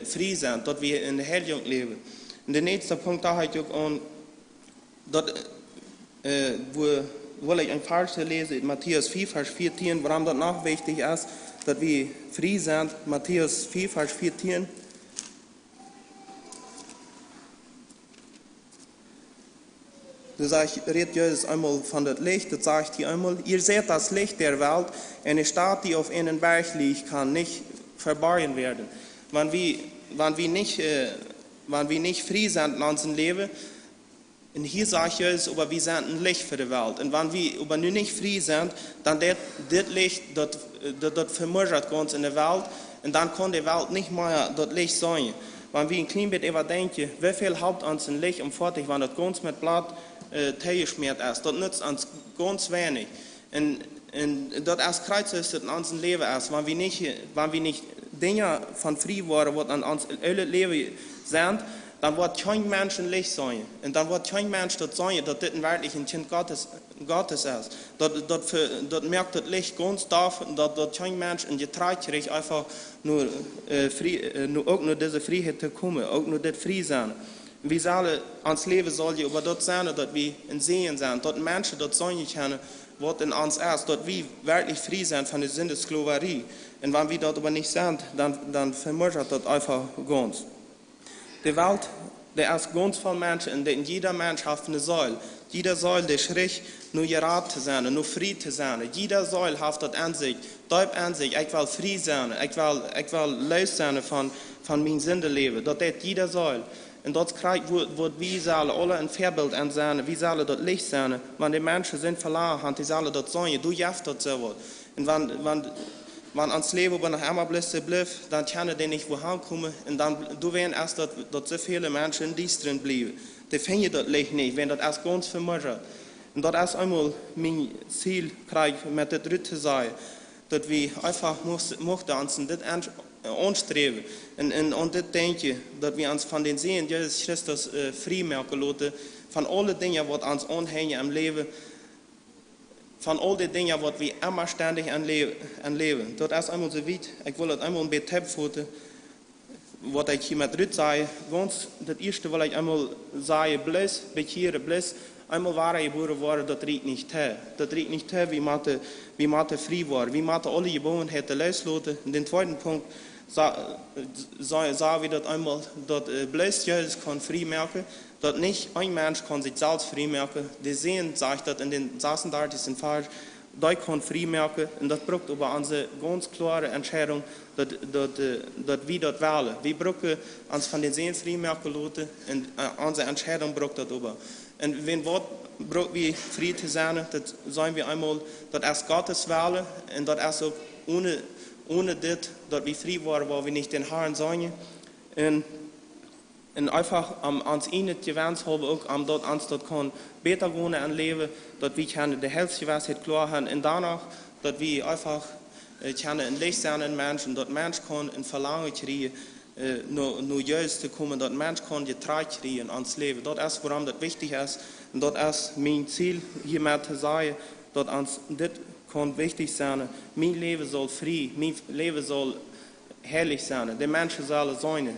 frie sent, daut wie en de Heilichkjeit läwen. Un de näakjste Punkt, doa hab ekj uk aun, daut, wua, well ekj een Varsch läsen, Matäus vea, Varsch vieetieen, wuarom daut noch wichtich es, daut wie frie sent, Matäus vea, Varsch vieetieen. Doa sajcht, rät Jesus eemol von daut Licht, daut sajcht hia eemol: Ihr seid das Licht der Welt, eine Stadt, die auf einem Berg liegt, kann nicht verborgen werden. Wan wie, wan wie nich, wan wie nich frie sent en onsen Läwen, un hia sajcht Jesus, oba wie sent een Licht fa de Welt. Un wan wie oba nu nich frie sent, dan daut, dit Licht, daut, daut, daut vemorjat gaunz en de Welt. Un dan kaun de Welt nich mea daut Licht seenen. Wan wie een kjlien bät äwadenkjen, woo väl halpt ons een Licht om foadich, wan daut gaunz met Blatt toojeschmäat es? Daut nutzt ons gaunz weinich. Un, un daut es krakjt soo aus daut en onsen Läwen es. Wan wie nich, wan wie nich Dinja von frie woaren, waut en ons oolet Läwen sent, dan woat kjeen Mensch een Licht seenen. Un dan woat kjeen Mensch daut seenen, daut dit een werkjlich een Kjint Gottes, Gottes es. Daut, daut, daut moakt daut Licht gaunz doff, daut, daut kjeen Mensch een Jetrakj kjricht, eefach no, frie, no, uk no dise Frieheit to komen, uk no dit frie sennen. Wie sellen, ons Läwen saul je oba daut sennen, daut wie een Säajen sent, daut Menschen daut seenen kjennen, waut en ons es, daut wie werkjlich frie sent von de Sindesklowarie. Un wan wie daut oba nich sent, dan, dan vemorjat daut eefach gaunz. De Welt, dee es gaunz voll Menschen, un dee, jieda Mensch haft eene Seel. Jieda Seel, dee schricht no jerat to sennen, no frie to sennen. Jieda Seel haft daut en sikj, deep en sikj: Ekj well frie sennen, ekj well, ekj well loos sennen von, von mien Sindeläwen. Daut deit jieda Seel. Un daut kjricht, wua, wua wie sellen aule een Väabilt aun sennen, wie sellen daut Licht sennen. Wan de Menschen sien Velangen haben, dee sellen daut seenen, du jeist daut selfst. Un wan, wan, wan ons Läwen oba noch emma bloos soo blift, dan kjennen dee nich wua han komen. Un dan, du weetst, aus daut, daut soo väle Menschen em Diestren bliewen. Dee finjen daut Licht nich, wiels daut es gaunz vemorjat. Un daut es eemol mien Ziel, kjricht met dit rut to sajen, daut wie eefach must-, muchten ons en dit aun-, aunsträwen un, un aun dit denkjen, daut wie ons von dän Sän Jesus Christus, äh, frie moaken loten, von aule Dinja, waut ons aunhenjen em Läwen, von aul dee Dinja, waut wie emma stendich aun lä-, aun läwen. Daut es eemol soo wiet, ekj well daut eemol een bät tippen, waut ekj hia met rut saj. Gaunz daut ieeschte well ekj eemol sajen, bloos bekjieren, bloos eemol wada jebuaren woaren, daut rieekjt nich too. Daut rieekjt nich too, wie motten, wie motten frie woaren. Wie motten aule Jebungenheiten loosloten. Un dän tweeden Punkt sa-, sa-, saj wie daut eemol, daut, äh, bloos Jesus kaun frie moaken, daut nich een Mensch kaun sikj selfst frie moaken. De Sän sajcht daut en dän sasuntachtichsten Varsch, dee kaun frie moaken. Un daut brukt oba onse gaunz kloare Entscheidunk, daut, daut, äh, daut wie daut wellen. Wie brucken ons von dän Sän frie moaken loten un, äh, onse Entscheidunk brukt daut oba. Un wan waut bruck wie frie to sennen, daut sent wie eemol, daut es Gott sien Wellen un daut es uk onen, onen dit, daut wie frie woaren, woa wie nich dän Harn seenen. Un un eefach om ons ieejnet Jewens halwen uk, om daut ons daut kaun bäta gonen em Läwen, daut wie kjennen de Heilsjewissheit kloa haben un doano, daut wie eefach, äh, kjennen een Licht sennen en Menschen, daut Mensch kaun een Velangen kjrieen, äh, no, no Jesus to komen, daut Mensch kaun Jetreet kjrieen aun ons Läwen. Daut es, wuarom daut wichtich es. Un daut es mien Ziel, hia met to sajen, daut ons dit kaun wichtich sennen. Mien Läwen saul frie, mien Läwen saul heilich sennen. De Menschen sellen seenen,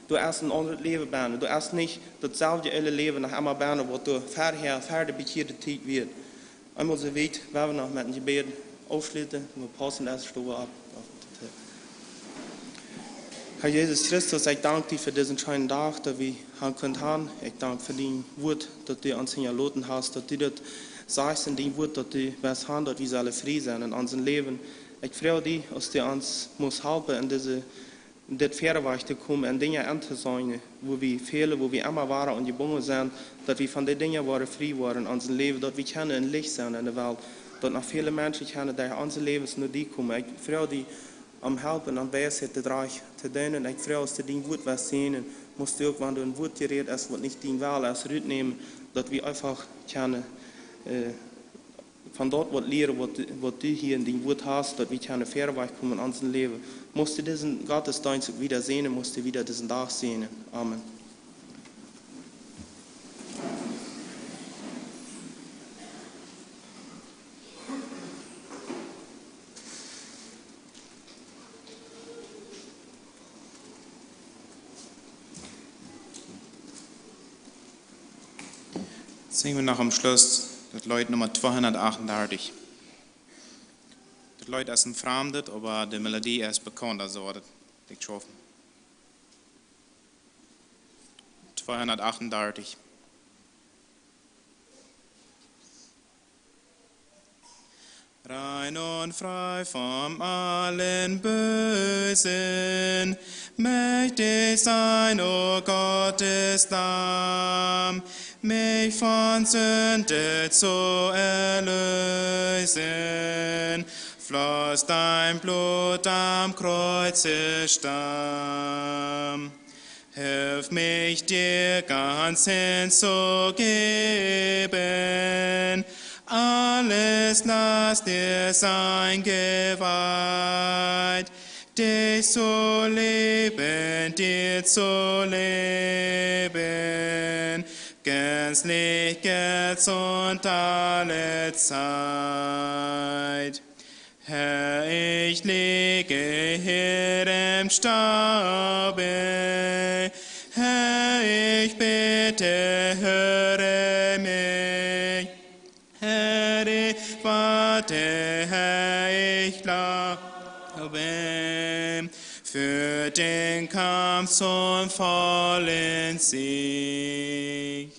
du hast een aundret Läwen bennen. Du hast nich daut selwje oole Läwen noch emol bennen, waut du verhäa, ver de bekjieede Tiet wieescht. Eemol soo wiet, woa wie noch met een Jebäd aufschluten, wie paussen daut Stoff auf. Herr Jesus Christus, ekj dank die fa disen scheenen Dach, daut wie hia kunnen han. Ekj dank fa dien Wort, daut du ons hinjaloten hast, daut du daut sajchst en dien Wort, daut du west han, daut wie sellen frie sennen en onsem Läwen. Ekj froag die, aus du ons must halpen en dise, dit Väawajch to komen un Dinja auntoseenen, wua wie fälen, wua wie emma wada aunjebungen sent, daut wie von dee Dinja woaren frie woaren en onsem Läwen, daut wie kjennen een Licht sennen en de Welt, daut noch väle Menschen kjennen derch onse Läwes no die komen. Ekj froag die om Help un om Weisheit, dit rajcht to doonen. Ekj froag, aus du dien Wort west säajnen, must du uk, wan doa een Wort jerät es, waut nich dien Wellen es, rutnämen, daut wie eefach kjennen, äh, von daut waut lieren, waut, waut du hia en dien Wort hast, daut wie kjennen wieda wajchkomen en onsem Läwen. Must du disen Gottesdeenst uk wieda säajnen, must du wieda disen Dach säajnen. Amen. Sinjen wie noch aum Schluss daut Leet Numma tweehundatachtundartich. Daut Leet es een framdet, oba de Melodie es bekaunt, aulsoo woat et nich schaufen. Tweehundatachtundartich. Rein un frei von allem Bösen, mächtig sein, o Gottes Lamm, mich von Sünde zu erlösen, floss dein Blut am Kreuze Stamm. Hilf mich, dir ganz hinzugeben, alles lass dir sein geweiht, dich zu lieben, dir zu leben, gänzlich jetzt und alle Zeit. Herr, ich liege hier im Staube. Herr, ich bete, höre mich. Herr, ich warte, Herr, ich glaube, für den Kampf zum vollen Sieg.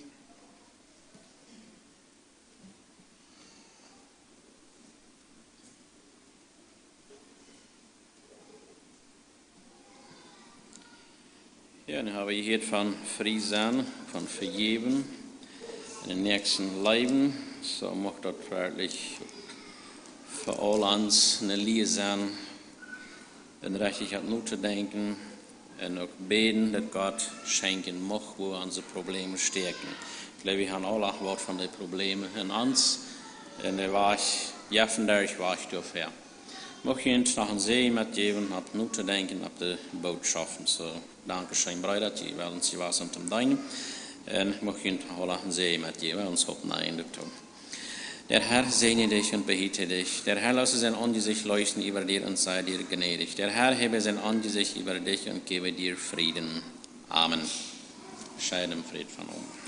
Jo, nu hab wie hia von frie sennen, von vejäwen un dän Näakjsten leewen. Soo mucht daut werkjlich fa aul ons eene Lia sennen, un rechtich opp notodenkjen un uk bäden, daut Gott schenkjen mucht, wua onse Probleme stäakjen. Ekj jleew, wie haben aula waut von de Probleme en ons, un de Wajch, jo, von doa Wajch doafäa. Mucht junt noch een Säajen metjäwen, opp notodenkjen opp de Bootschoften. Soo, danke scheen, Breeda, daut jie wellen hia waut toom deenen. Un mucht junt noch een Säajen metjäwen, ons Haupt neijen doatoo. Der Herr segne dich und behüte dich. Der Herr lasse sein Angesicht leuchten über dir und sei dir gnädig. Der Herr hebe sein Angesicht über dich und gebe dir Frieden. Amen. Scheit em Fräd von oben.